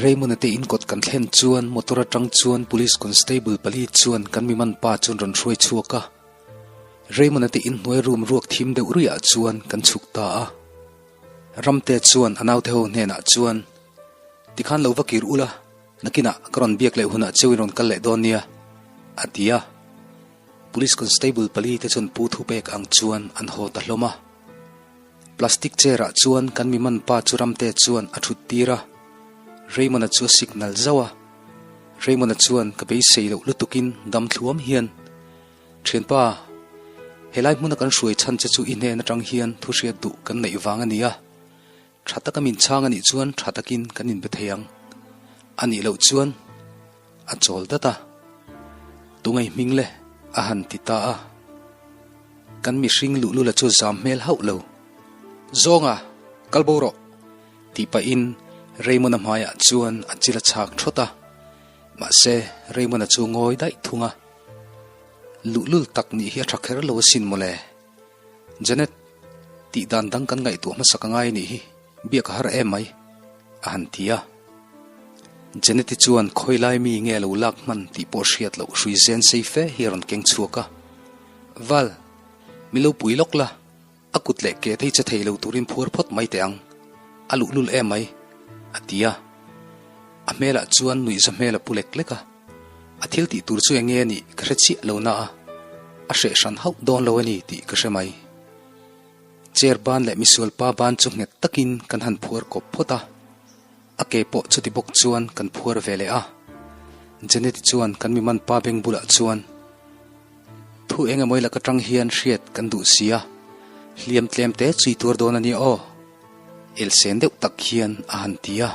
Raymond-a te in kawt kan thlen chuan motor atang chuan police constable pali chuan kan mi man pa chuan rawn hruai chhuak a. Raymond-a te in hnuai room ruak thim deuh ruihah chuan kan chhuk ta a. Ramte chuan a naute ho hnenah chuan, Tikhan lo va kir ula, nakinah ka rawn biak leh hunah cheu in rawn kal leh dawn nia, a ti a. Police constable pali te chuan pu thu pek ang chuan an haw ta hlawm a. Plastic chair ah chuan kan mi man pa chu Ramte chuan a thut tir a. Raymond-a chu a signal zauh a. Raymond-a chuan ka beisei loh lutukin dam thluam hian, Thianpa, helai hmuna kan hruai chhan che chu i hnen atang hian thu hriat duh kan neih vang a ni a. Tha taka min chhang a nih chuan tha takin kan inbe thei ang. A nih loh chuan a chawl dat a. Tungai hming le a han ti ta a. Kan mihring luhlula chu zam hmel hauh lo. Zawnga, kal bo rawh! tih pahin Raymond-a hmaiah chuan a chil a chhak thawt a. Mahse, Raymond-a chu ngawi daih thung a. Luhlul tak nih hi a tha kher lo asin mawle. Janet, tih dan dang kan ngaihtuah hmasak a ngai anih hi, biak a har em mai, a han ti a. Janet-i chuan khawi lai mi nge a lo lak hman tih pawh hriat loh hrui zen sei fe hi a rawn keng chhuak a. Val, mi lo pui lawk la, a kut leh ke te hi che thei lo turin phuar phawt mai teh ang, a luhlul em mai, a ti a. A hmelah chuan nuihza hmel a pu lek lek a. A thil tih tur chu eng nge nih ka hre chiah lo na a, a hreh hran hauh dawn lo a ni tih ka hre mai. Chair ban leh misual pa ban chu nghet takin kan han phuar kawp phawt a, a ke pawh chuti bawk chuan kan phuar ve leh a. Jeneti chuan kan mi man pa beng bulah chuan, Thu eng emaw lak atang hian hriat kan duh si a, hliam tlem te chui tuar dawn a nia aw, elsen deuh tak hian a han ti a.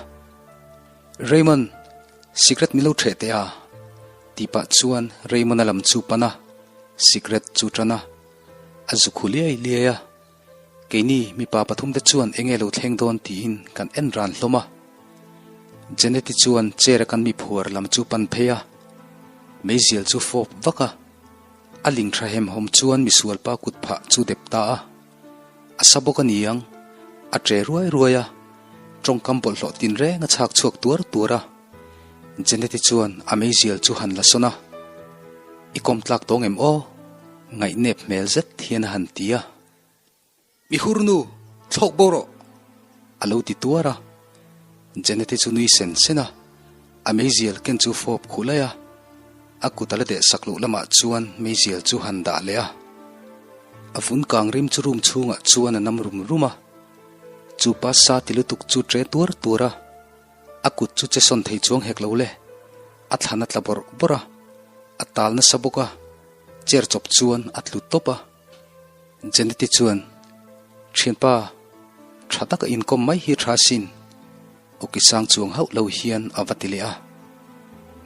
Raymond, Sikret min lo ṭheh teh a, tih pah chuan Raymond-a lam chu pan a, sikret chu ṭan a, a zu khu liai liai a. Keini mipa pathumte chuan eng nge lo thleng dawn tiin kan en ran hlawm a. Janet-i chuan chair-a kan mi phuar lam chu pan phei a, meizial chu fawp vak a, a ling ṭha hemhawm chuan misualpa kut phah chu dep ta a. A sa bawk a ni ang, a ṭe ruai ruai a, ṭawngkam bawlhhlawh tinreng a chhak chhuak tuar tuar a. Jeneti chuan a meizial chu han la sawn a, I kawm tlak tawng em aw? Ngaihnep hmel zet hian a han ti a. Mi hur nu, thlawk bo rawh! A lo ti tuar a. Jeneti chu nui sen sen a, a meizial ken chu fawp khuh laih a, a kut a la deh sak loh lamah chuan meizial chu han dah leh a. A vun kang rim chu room chhungah chuan a nam rum rum a, chu pa sa ti lutuk chu ṭe tuar tuar a, a kut chu che sawn thei chuang hek lo le, a thlan a tla bawrh bawrh a, a tal nasa bawk a, chair chawp chuan a tlu tawp a. Jeneti chuan, Thianpa, tha taka inkawm mai hi tha sin, awki sang chuang hauh lo hian a va ti leh a.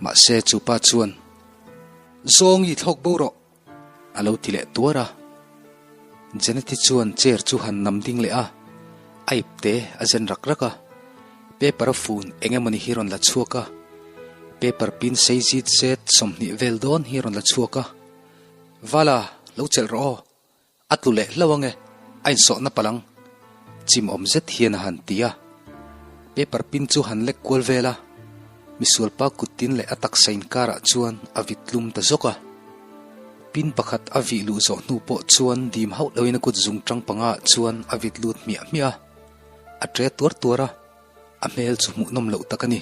Mahse chu pa chuan, Zawngi thlawk bo rawh, a lo ti leh tuar a. Jeneti chuan chair chu han nam ding leh a, a ipte a zen rak rak a. Paper a fun eng emawni hi rawn la chhuak a, paper pin sei zit zet 20 vel dawn hi rawn la chhuak a. Vala, lo chelh rawh aw. A tlu leh hlauh ange, a insawhna palh ang. Chim awm zet hian a han ti a. Paper pin chu han lek kual vel a, misualpa kuttin leh a taksa inkarah chuan a vit tlum ta zawk a. Pin pakhat a vih luh zawh hnu pawh chuan dim hauh loin a kut zung tang panga ah chuan a vit lut hmiah hmiah a. A ṭe tuar tuar a, a hmel chu hmuhnawm loh tak a ni.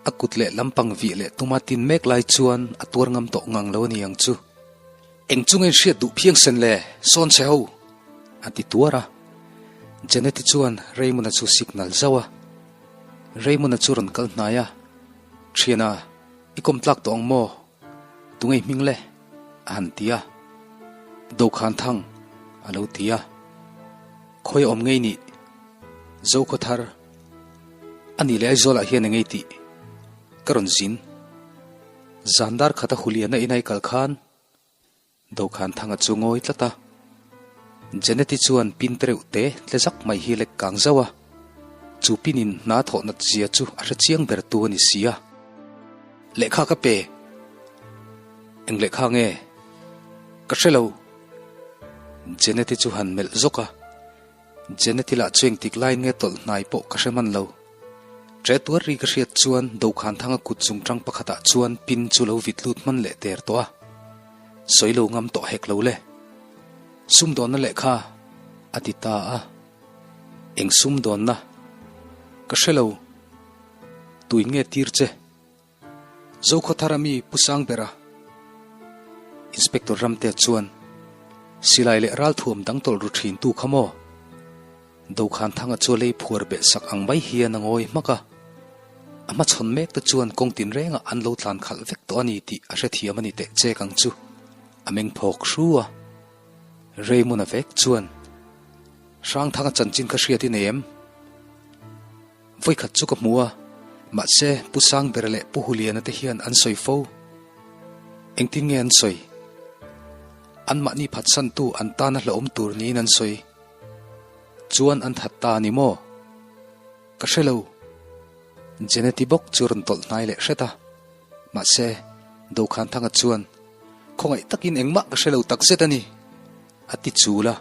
A kut leh lampang vih leh tuma tin mek lai chuan a tuar ngam tawh ngang lo a ni ang chu. Eng chu nge hriat duh phiang sen le, sawn chhe ho! a ti tuar a. Janet-i chuan Raymond-a chu signal zauh a. Raymond-a chu rawn kal hnai a, Thiana, i kawm tlak tawh ang maw? Tunge i hming le? a han ti a. Dokhan Thang, a lo ti a. Khawi a awm ngei nih? Zokhawthar, A nih leh Aizawlah hian eng ei tih? Ka rawn zin. Zan dar khata Huliana in a i kal khan Dokhan Thanga chu ngawi tlat a. Janet-i chuan pin tereuh te tle zak mai hi lek kang zauh a. Chu pin in hna thawh nat zia chu a hre chiang ber tu a ni si a. Lehkha ka pe. Eng lehkha nge? Ka hre lo. Janet-i chu han melh zawk a. Janet-i lah chu engtik laiin nge tawlh hnai pawh ka hre hman lo. Ṭe tuar ri ka hriat chuan Dokhanthanga kut chungchang pakhatah chuan pin chu lo vit lut hman leh der tawh a. Sawi lo ngam tawh hek lo le. Sumdawnna lehkha a ti ta a. Eng sumdawnna? Ka hre lo. Tuin nge tir che? Zokhawthara mi Pu Sangbera, Inspector Ramte chuan, Silai leh ralthuam dang tawlh ru thin tu kha maw? Dokhanthanga chu a lei phuar beh sak ang mai hian a ngawi hmak a. A hmachhawn mek te chuan kawng tinrengah an lo tlan khalh vek tawh a ni tih a hrethiam a ni teh chek ang chu. A meng phawk hru a. Raymond-a vek chuan, Hrangthanga chanchin kha hriat i nei em? Vawikhat chu ka hmu a, mahse Pu Sangbera leh Pu Huliana te hian an sawi fo. Engtin nge an sawi? Anmahni phatsantu an tana hlauhawm tur niin an sawi. Chuan an that ta a ni maw? Ka hre lo. Jeneti bawk chu rawn tawlh hnai leh hret a. Mahse, Dokhanthanga chuan, Khawngaih takin engmah ka hre lo takzet a ni, a ti chul a.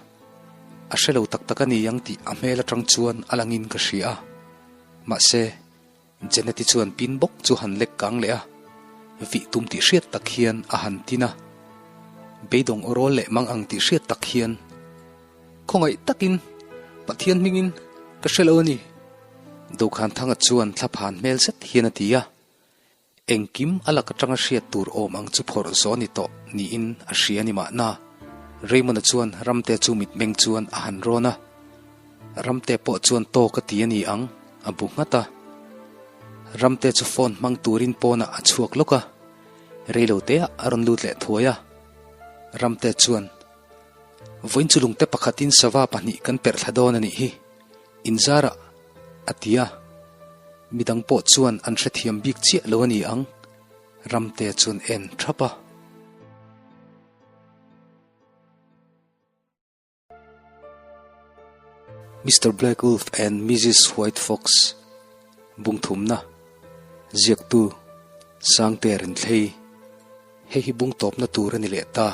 A hre lo tak tak a ni ang tih a hmel atang chuan a langin ka hria a. Mahse, Jeneti chuan pin bawk chu han lek kang leh a, vih tum tih hriat tak hian a han tin a. Beidawng aw rawl leh mang ang tih hriat tak hian, Khawngaih takin Pathian hmingin ka hre lo a ni, Dokhanthanga chuan thlaphan hmel zet hian a ti a. Engkim a lak atanga hriat tur awm ang chu phawrh zawh a ni tawh niin a hria a ni mahna. Raymond-a chuan Ramte chu mitmeng chuan a han rawn a. Ramte pawh chuan tawk a ti a ni ang, a bu nghat a. Ramte chu phone hmang turin pawnah a chhuak lawk a. Reiloteah a rawn lut leh thuai a. Ramte chuan, Vawiin chu lungte pakhatin sava pahnih kan perh thla dawn a nih hi. Inzarah A ti a, midang pawh chuan an hrethiam bik chiah lo a ni ang, Ramte chuan en thap a. Mister Black Wolf and Missus White Fox bungthumna ziaktu Sangte Renthlei Hei hi bung tawpna tur a ni leh ta.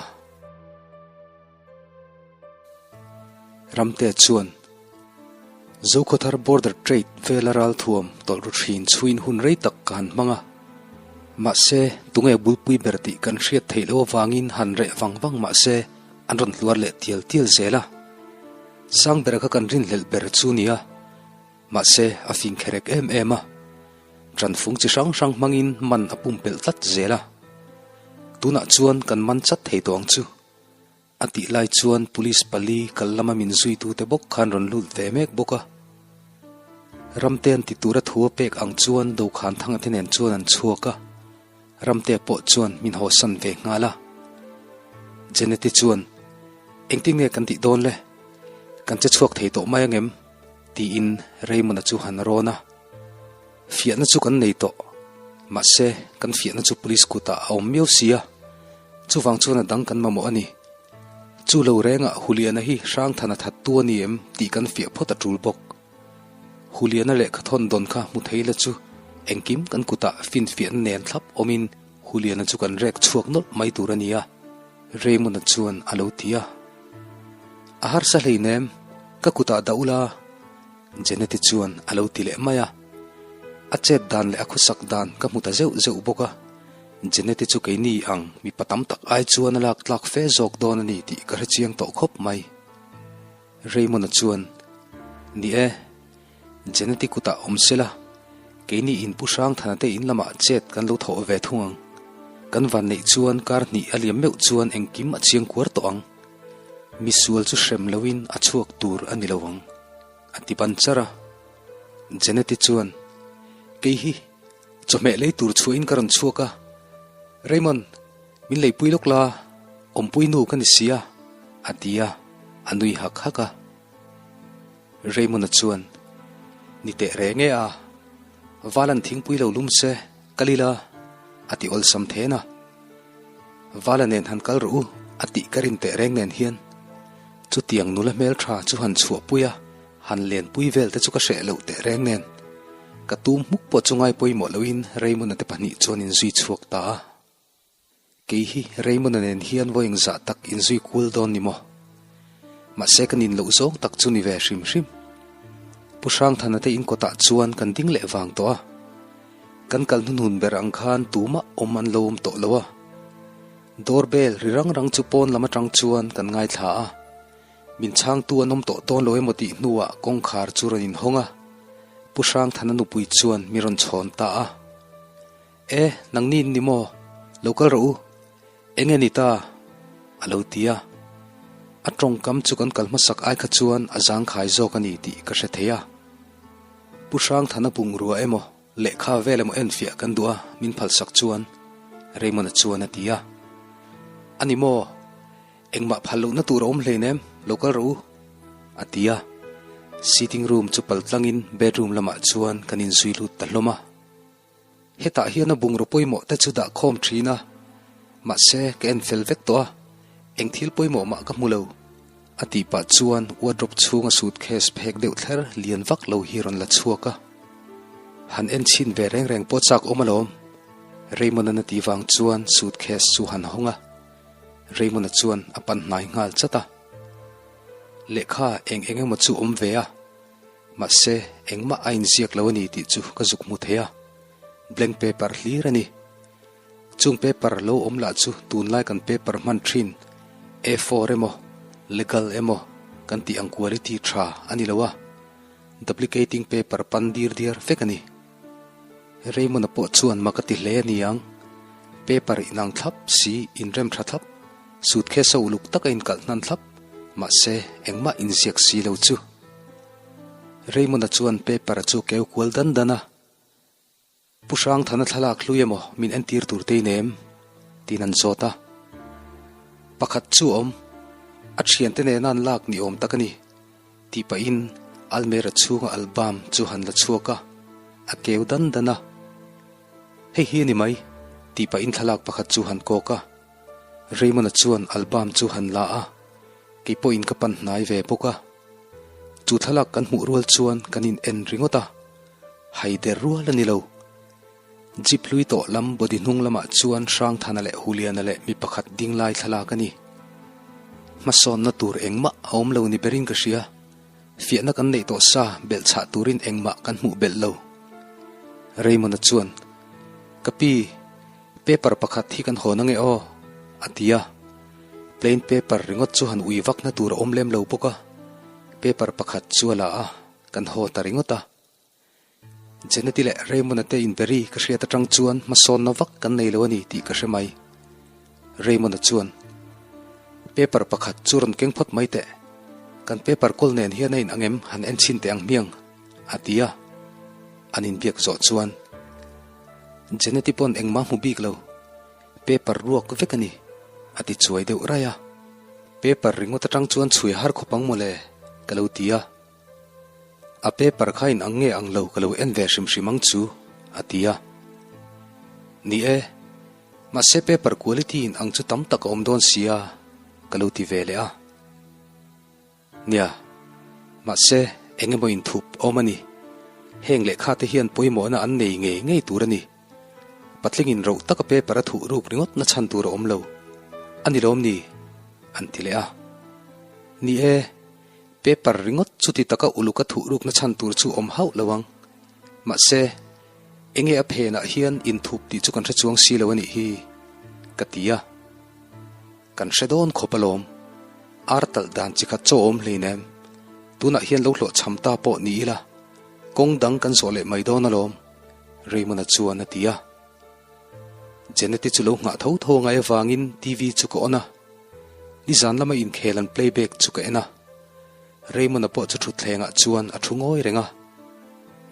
Ramte chuan Zokhawthar Border Trade vela ralthuam tawlh ru thin chhuin hun rei tak ka han hmang a. Mahse, tunge bulpui ber tih kan hriat theih loh avangin han reh vang vang mahse an rawn hluar leh tial tial zel a. Sangbera kha kan rinhlelh ber chu nia. Mahse, a fing kherek em em a. Ṭanfung chi hrang hrang hmangin man a pumpelh tlat zel a. Tunah chuan kan man chat thei tawh ang chu. A tih lai chuan police pali kal lama min zuitute bawk khan rawn lut ve mek bawk a. Ramte an ti tura thu a pek ang chuan Dokhan Thanga te nen chuan an chhuak a, Ramte pawh chuan min hawsan ve nghal a. Jeneti chuan, Engtin nge kan tih dawn le? Kan che chhuak thei tawh mai angem? tiin Raymond-a chu han rawn a. Fiahna chu kan nei tawh. Mahse, kan fiahna chu police kutah a awm miau si a. Chuvang chuan a dang kan mamawh a ni. Chu lo rengah Huliana hi Hrangthana thattu a ni em tih kan fiah phawt a tul bawk. Huliana lehkha thawn dawn kha hmu thei la chu engkim kan kutah finfiahna nen thlap awmin Huliana chu kan rek chhuak nawlh mai tur a ni a, Raymond-a chuan a lo ti a. A harsa hleinem, ka kutah dah ula. Jeneti chuan a lo ti leh mai a. A chet dan leh a khawsak dan ka hmu ta zeuh zeuh bawk a. Jeneti chu keini ang mipa tam tak ai chuan a lak tlak fe zawk dawn a ni tih ka hre chiang tawh khawp mai. Raymond-a chuan, Ni e, Jeneti kutah awm sela, keini in Pu Hrangthana te in lamah chet kan lo thawh ve thung ang. Kan van neih chuan kar hnih a liam meuh chuan engkim a chiang kuar tawh ang. Misual chu hrem loin a chhuak tur a ni lo ang, a ti ban char a. Jeneti chuan, Kei hi, chawhmeh lei tur chhuahin ka rawn chhuak a. Raymond, min leipui lawk la, awmpui nu ka ni si a, a ti a, a nui hak hak a. Raymond-a chuan, Ni teh reng e a, Valan thingpui lo lum se, kal ila, a ti awlsam then a. Vala nen han kal rawh u, a tih ka rin teh reng nen hian chutiang nula hmeltha chu han chhuahpui a, han lenpui vel te chu ka hreh loh teh reng nen. Ka tum hmuk pawh chu ngai pawimawh loin Raymond-a te pahnih chuan inzui chhuak ta a. Kei hi Raymond-a nen hian vawi engzah tak inzui kual dawn ni maw? Mahse ka nin loh zawng tak chu ni ve hrim hrim. Pu Hrangthana te in kawtah chuan kan ding leh vang tawh a. Kan kal hnuhnun ber ang khan tumah awm an lo awm tawh lo a. Door bell ri rang rang chu pawn lam atang chuan kan ngaithla a. Min chhangtu an awm tawh dawn lo emaw tih hnuah kawngkhar chu rawn inhawng a. Pu Hrangthana nupui chuan mi rawn chhawn ta a. E, nangni in ni maw? Lo kal rawh u. Eng nge ni ta? A lo ti a. A tawngkam chu kan kal hmasak ai kha chuan a zangkhai zawk a ni tih ka hre thei a. Pu Hrangthana bungrua emaw, lehkha vel emaw enfiah kan duh a, min phalsak chuan Raymond-a chuan a ti a. A ni maw? Engmah phal lohna tur a awm hleinem, lo kal rawh u, a ti a. Sitting room chu pal tlangin bedroom lamah chuan kan inzui lut ta hlawm a. Hetah hian a bungraw pawimawh te chu dah khawm thin a, mahse ka en fel vek tawh a, eng thil pawimawh mah ka hmu lo. A tih pah chuan wardrobe chhunga suitcase phek deuh thler lian vak lo hi rawn la chhuak a. Han en chhin ve reng reng pawh chak awm alawm. Raymond-an a tih vang chuan suitcase chu han hawng a. Raymond-a chuan a pan hnai nghal chat a. Lehkha eng eng emaw chu awm ve a. Mahse, engmah a inziak lo a ni tih chu ka zuk hmu thei a, blank paper hlir a ni. Chung paper lo awm lah chu tunlai kan paper hman thin A four emaw, legal emaw kan tih ang quality tha a ni lo a, duplicating paper pan dir diar vek a ni. Raymond-a pawh chuan mak a ti hle a ni ang. Paper inang thlap si, inrem tha thlap, suitcase a uluk taka inkalh hnan thlap, mahse engmah inziak si lo chu. Raymond-a chuan paper chu keu kual dan dan a, Pu Hrangthana thlalak hlui emaw min entir tur te in em? tiin an zawt a. Pakhat chu a awm, a thiante nena an lak ni awm tak a ni, tih pahin almera chhunga album chu han la chhuak a, a keu dan dan a. Hei hi a ni mai, tih pahin thlalak pakhat chu han kawk a. Raymond-a chuan album chu han la a, kei pawhin ka pan hnai ve bawk a. Chu thlalak kan hmuh rual chuan kan in en ringawt a, hai der rual a ni lo. Jeep hlui tawh lam body hnung lamah chuan Hrangthana leh Huliana leh mi pakhat ding lai thlalak a ni. Hmasawnna tur engmah a awm lo ni berin ka hria. Fiahna kan neih tawh sa belh chhah turin engmah kan hmuh belh lo. Raymond-a chuan, Ka pi, Paper pakhat hi kan hawn ange aw, a ti a. Plain paper ringawt chu han ui vakna tur a awm lem lo bawk a, paper pakhat chu a la a, kan haw ta ringawt a. Jeneti leh Raymond-a te inberi ka hriat atang chuan hmasawnna vak kan nei lo a ni tih ka hre mai. Raymond-a chuan, Paper pakhat chu rawn keng phawt mai teh. Kan paper kawl nen hian a in ang em han en chhin teh ang hmiang, a ti a. An inbiak zawh chuan, Jeneti pawn engmah hmu bik lo, paper ruak vek a ni, a ti chuai deuh raih a. Paper ringawt atang chuan chhui har khawp ang mawle, ka lo ti a. A paper kha in ang nge ang lo ka lo en ve hrim hrim ang chu, a ti a. Ni e, mahse paper quality in ang chu tam tak a awm dawn sia, ka lo ti ve leh a. Nia, mahse eng emaw inthup awm a ni. Heng lehkha te hian pawimawhna an nei ngei ngei tur a ni. Patlingin roh taka paper a thuh ruk ringawt na chhan tur a awm lo. A ni lawm ni? An ti leh a. Ni e, Paper ringawt chuti taka uluk a thuh rukna chhan tur chu awm hauh lo ang. Mahse, enge a phenah hian inthup tih chu kan hre chuang si lo a nih hi, ka ti a. Kan hre dawn khawp alawm. Ar talh dan chi khat chaw awm hleinem. Tunah hian lo hlawhchham ta pawh ni ila, kawng dang kan zawh leh mai dawn alawm, Raymond-a chuan a ti a. Janet-i chu lo nghah tho tho a ngai avangin TV chu ka on a. Nizan lama inkhel an playback chu ka en a. Raymond-a pawh chu thutthlengah chuan a thu ngawi reng a.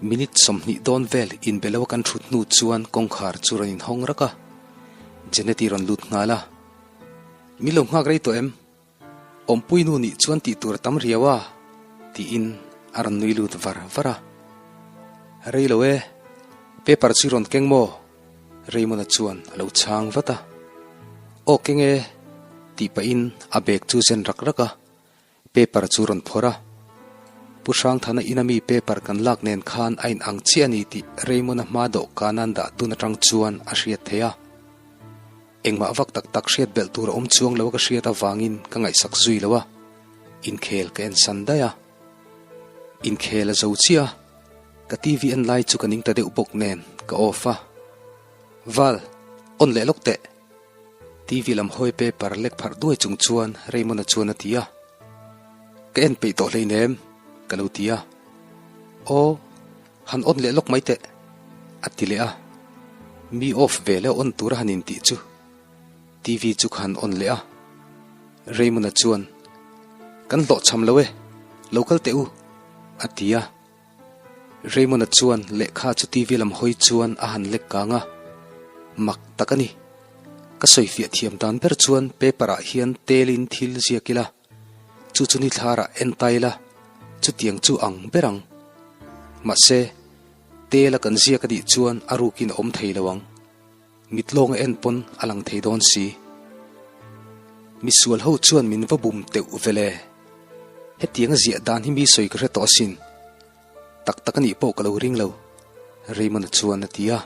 Minute 20 dawn vel inbe lo a kan thut hnu chuan kawngkhar chu rawn inhawng rak a. Janet-i rawn lut nghal a. Min lo nghak rei tawh em? Awmpui nu nih chuan tih tur a tam riau a, tiin a rawn nui lut var var a. Rei lo e, paper chu i rawn keng maw? Raymond-a chuan a lo chhang vat a. Aw keng e, tih pahin a bag chu zen rak rak a, paper chu rawn phawrh a. Pu Hrangthana ina mi paper kan lak nen khan a inang chiah a ni tih Raymond-a hma dawhkan an dah dun atang chuan a hriat theih a. Engmah vak tak tak hriat belh tur a awm chuang lo a ka hriat avangin ka ngaihsak zui lo a, inkhel ka en san daih a. Inkhel a zo chiah a, ka TV en lai chu ka ning ta deuh bawk nen ka off a. Val, on leh lawk teh! TV lam hawi paper lek pharh duai chung chuan Raymond-a chuan a ti a. Ka en peih tawh hleinem, ka lo ti a. Aw. Han on leh lawk mai teh, a ti leh a. Mi off ve leh on tura han intih chu TV chu ka han on leh a. Raymond-a chuan, Kan hlawhchham lo e, lo kal teh u, a ti a. Raymond-a chuan lehkha chu TV lam hawi chuan a han lek kang a. Mak tak a ni. Ka sawifiah thiam dan ber chuan paper-ah hian telin thil ziak ila. Chu chu ni thlarah en ta ila, chutiang chu ang ber ang. Mahse, tel a kan ziak a nih chuan a rukin a awm thei lo ang. Mit lawnga en pawn a lang thei dawn si. Misual ho chuan min va bum teuh vele. Hetiang a ziah dan hi mi sawi ka hre tawh asin. Tak tak a nih pawh ka lo ring lo, Raymond-a chuan a ti a.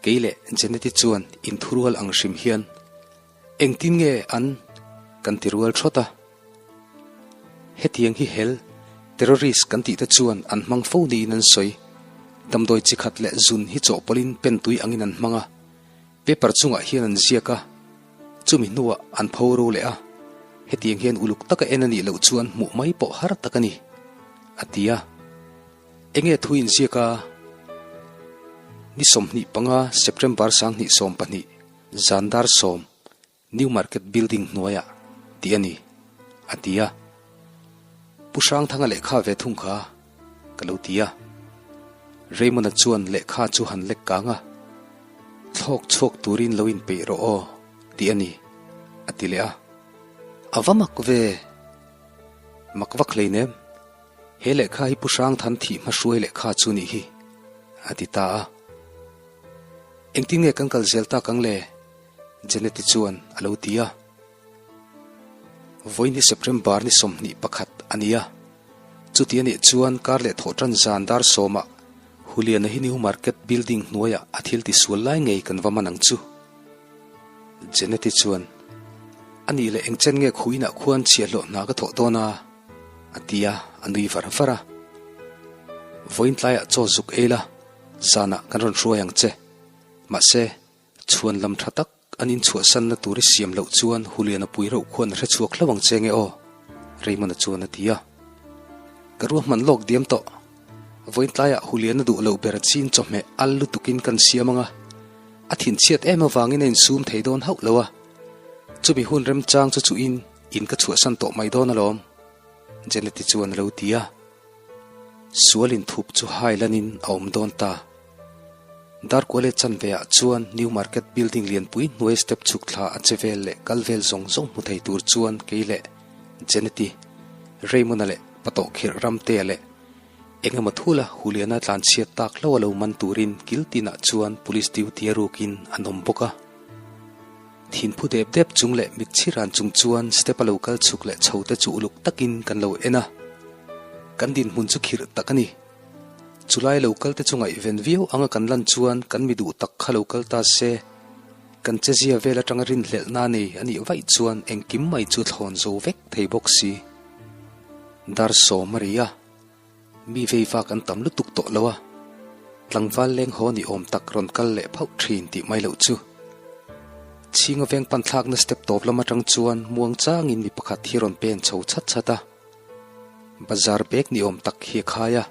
Kei leh Janet-i chuan inthurual ang hrim hian Engtin nge an kan ti rual thawt a? Hetiang hi hel, terrorist kan tih te chuan an hmang fo niin an sawi. Damdawi chi khat leh zun hi chawhpawlhin pentui angin an hmang a, paper chungah hian an ziak a, chumi hnuah an pho ro leh a, hetiang hian uluk taka en a nih loh chuan hmuh mai pawh har tak a ni, a ti a. Enge thu inziak a? Ni 25 September 2012. Zandar 10, New Market Building hnuaiah tih a ni, a ti a. Pu Hrangthanga lehkha ve thung kha ka lo ti a. Raymond-a chuan lehkha chu han lek kang a, Thlawk chhuak turin lo inpeih rawh aw, tih a ni, a ti leh a. A va mak ve! Mak vak hleinem. He lehkha hi Pu Hrangthan thih hmahruai lehkha chu nih hi, a ti ta a. Engtin nge kan kal zel tak ang le? Janet-i chuan a lo ti a. Vawiin hi September ni 21 a ni a. Chuti a nih chuan kar leh thawh tan zan dar sawmah Huliana hi New Market building hnuaiah a thil ti sual lai ngei kan va man ang chu. Janet-i chuan, A nih leh engchen nge khuinah khuan chhiahhlawh hna ka thawh dawn a? a ti a, a nui var var a. Vawiin tlaiah chaw zuk ei la, Zanah kan rawn hruai ang che. Mahse, chhuan lam tha tak an inchhuahsanna tur i siam loh chuan Huliana pui reuh khuan a hre chhuak hlauh ang che nge aw? Raymond-a chuan a ti a. Ka ruahman lawk diam tawh. Vawiin tlaiah Huliana duh loh ber chin chawhmeh al lutukin kan siam ang a. A thinchhiat em avangin a insum thei dawn hauh lo a. Chumi hun remchang chu chuhin in ka chhuahsan tawh mai dawn alawm, Janet-i chuan a lo ti a. Sual inthup chu hai lanin a awm dawn ta. Darkuale chanveah chuan New Market building lianpui hnuai step chhuk thla a che vel leh kal vel zawng zawng hmu thei tur chuan kei leh Janet-i, Raymond-a leh Patawhkhirh Ramtea leh engemaw thula Huliana tlanchhiat tak hlauh a lo man turin kil tinah chuan police duty a rukin an awm bawk a. Thinphu dep dep chung leh mitchhiran chung chuan step a lo kal chhuk leh chho te chu uluk takin kan lo en a. Kan dinhmun chu khirh tak a ni. Chulai lo kal te chu ngaihven viau anga kan lan chuan kan mi duh tak kha lo kal ta se, kan chezia vel atanga rinhlelhna nei a nih vaih chuan engkim mai chu thlawn zo vek thei bawk si. Dar sawm a ri a, mi vei vak an tam lutuk tawh lo a, tlangval leng haw ni awm tak rawn kal leh phauh thin tih mai loh chu. Chhinga veng pan thlakna step tawp lam atang chuan muang changin mi pakhat hi rawn pen chho chhat chhat a, bazar bag ni awm tak hi a khai a,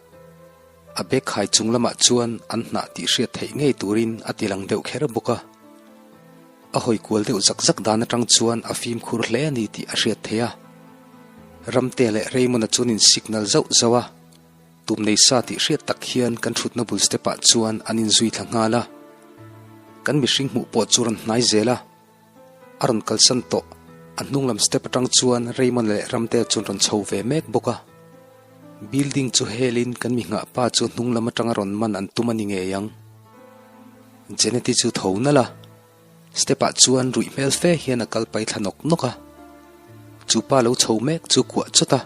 a bag khai chung lamah chuan an hnah tih hriat theih ngei turin a ti lang deuh kher bawk a. A hawi kual deuh zak zak dan atang chuan a fimkhur hle a ni tih a hriat theih a. Ramte leh Raymond-a chuan in signal zauh zauh a, tum nei sa tih hriat tak hian kan thutna bul step ah chuan an inzui thla nghal a. Kan mihring hmuh pawh chu rawn hnai zel a, a rawn kalsan tawh. A hnung lam step atang chuan Raymond leh Ramte chuan rawn chho ve mek bawk a. Building chu helin kan mi nghah pa chu hnung lam atanga rawn man an tum a ni ngei ang. Jeneti chu tho nalh a, step ah chuan ruih hmel fe hian a kal pai thla nawk nawk a. Chu pa lo chho mek chu kuah chawt a,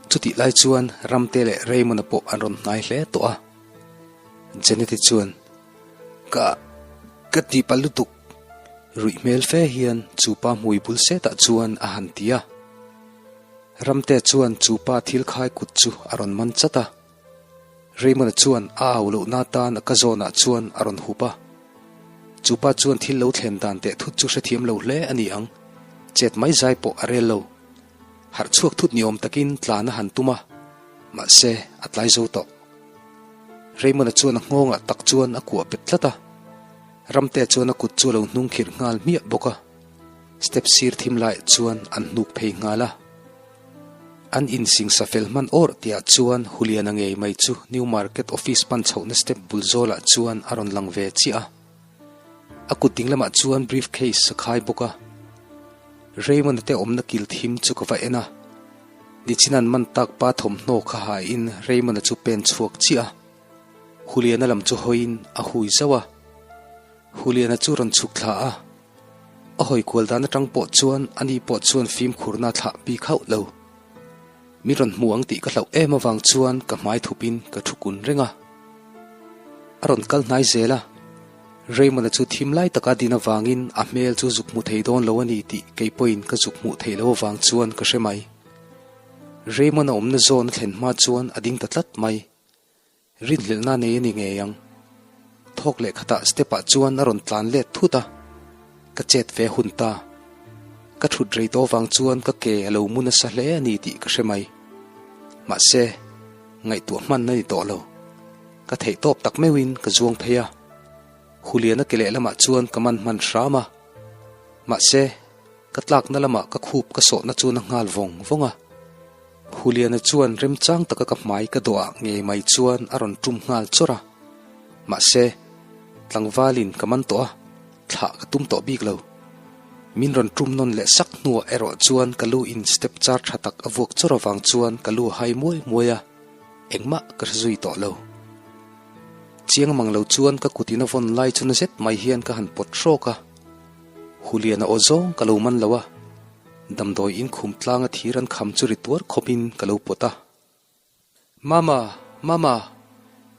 chutih lai chuan Ramte leh Raymond-a pawh an rawn hnai hle tawh a. Jeneti chuan, Ka, ka ti palh lutuk, ruih hmel fe hian chu pa hmui bul setah chuan a han ti a. Ramte chuan chu pa thil khai kut chu a rawn man chat a. Raymond-a chuan a au lohna atan a ka zawnah chuan a rawn hup a. Chu pa chuan thil lo thlen dan teh thut chu hrethiam lo hle a ni ang, chet mai zai pawh a rel lo. Harh chhuak thut ni awm takin tlan a han tum a, mahse a tlai zo tawh. Raymond-a chuan a nghawngah tak chuan a kuah bet tlat a, Ramtea chuan a kut chu a lo hnung khirh nghal hmiah bawk a. Step sir thim laiah chuan an hnuk phei nghal a. An insingsa fel hman awrh tihah chuan Huliana ngei mai chu New Market office pan chhohna step bul zawlah chuan a rawn lang ve chiah a. A kut ding lamah chuan brief case a khai bawk a. Raymond-a te awmna kil thim chu ka va en a. Nichinan man tak pa thawmhnaw kha haiin Raymond-a chu pen chhuak chiah a. Huliana lam chu hawiin a hui zauh a. Huliana chu rawn chhuk thla a. A hawi kual dan atang pawh chuan ani pawh chuan fimkhurna thlah bik hauh lo. Mi rawn hmu ang tih ka hlauh em avang chuan ka hmai thupin ka thu kun reng a. A rawn kal hnai zel a, Raymond-a chu thim lai taka din avangin a hmel chu zuk hmu thei dawn lo a ni tih kei pawhin ka zuk hmuh theih loh avang chuan ka hre mai. Raymond-a awmna zawn a thlen hma chuan a ding ta tlat mai. Rinhlelhna nei a ni ngei ang. Thawk leh khatah step ah chuan a rawn tlan let thut a, ka chet ve hun ta. Ka thut rei tawh vang chuan ka ke a lo mu nasa hle a ni tih ka hre mai. Mahse, ngaihtuah hman a ni tawh lo. Ka theih tawp tak meuhin ka zuang phei a. Huliana ke lehlamah chuan ka man hman hram a. Mahse, ka tlakna lamah ka khup ka sawhna chuan a nghal vawng vawng a. Huliana chuan remchang taka ka hmai ka dawhah ngei mai chuan a rawn tum nghal chawrh a. Mahse, tlangvalin ka man tawh a, thlah ka tum tawh bik lo. Min rawn tum nawn leh sak hnuah erawh chuan ka lu in step char tha tak a vuak chawrh avang chuan ka lu a hai muai muai a, engmah ka hre zui tawh lo. Chiang mang lo chuan ka kutin a vawn lai chu na zet mai hian ka han pawt hrawk a. Huliana aw zawng ka lo man lo a. Damdawi in khum tlanga thir an kham chu ri tuar khawpin ka lo pawt a. Mama! Mama!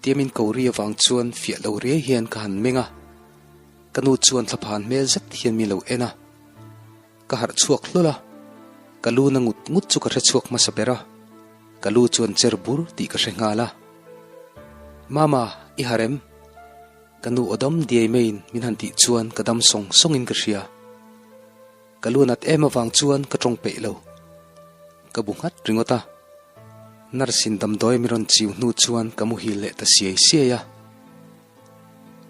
Tia min ko ri avang chuan fiah lo riai hian ka han meng a. Ka nu chuan thlaphan hmel zet hian mi lo en a. Ka harh chhuak hlawl a. Ka lu na ngut ngut chu ka hre chhuak hmasa ber a. Ka lu chuan cher bur tih ka hre nghal a. Mama, i harh em? Ka nu aw dam diai maiin min han tih chuan ka dam sawng sawngin ka hria. Ka lu nat em avang chuan ka tawng peih lo. Ka bu nghat ringawt a. Nurse in damdawi mi rawn chiu hnu chuan ka muhil leh ta siai siai a.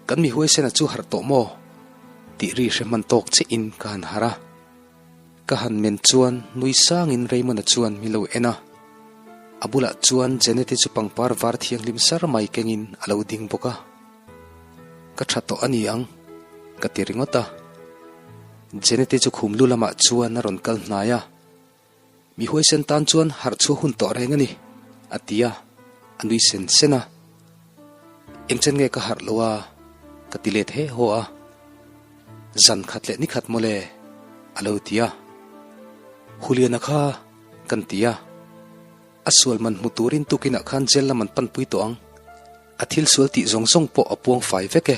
Kan mi huaisena chu harh tawh maw? tih ri hre hman tawk chiah in ka han harh a. Ka han men chuan nui sangin Raymond-a chuan mi lo en a. A bulah chuan Janet-i chu pangpar var thianghlim sar mai kengin a lo ding bawk a. Ka tha tawh a ni ang, ka ti ringawt a. Jeneti chu khum lu lamah chuan a rawn kal hnai a. Mi huaisen tan chuan harh chhuah hun tawh reng a ni, a ti a, a nui sen sen a. Engchen nge ka harh lo a, ka ti let he haw a. Zan khat leh ni khat mawle, a lo ti a. Huliana kha, kan ti a. A sual man hmu turin tukinah khan jail lam an panpui tawh ang. A thil sual tih zawng zawng pawh a puang fai vek e.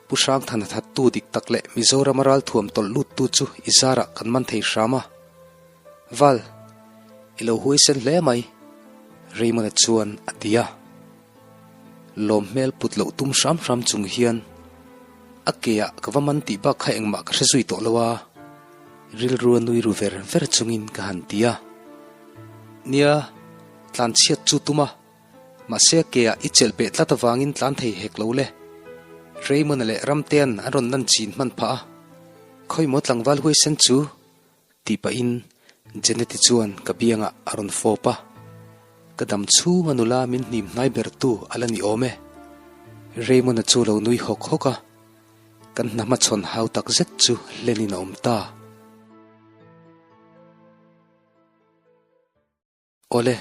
Pu Hrangthana thattu dik tak leh Mizorama ralthuam tawlh luttu chu i zarah kan man thei hram a. Val! I lo huaisen hle mai, Raymond-a chuan a ti a. Lawm hmel put loh tum hram hram chung hian a ke ah ka va man tih bak kha engmah ka hre zui tawh lo a, rilru a nui ru ver ver chungin ka han ti a. Nia, tlan chhiat chu tum a, mahse a ke ah i chelh peh tlat avangin tlan thei hek lo le. Raymond-a leh Ramtea'n an rawn lan chin hman phah a, khawimaw tlangval huaisen chu Tih pahin Jeneti chuan ka biangah a rawn fawp a, ka dam chhunga nula min hnim hnai bertu a la ni awm e. Raymond-a chu lo nui hawk hawk a, kan hna hmachhawn hau tak zet chu hlenin a awm ta. Awle.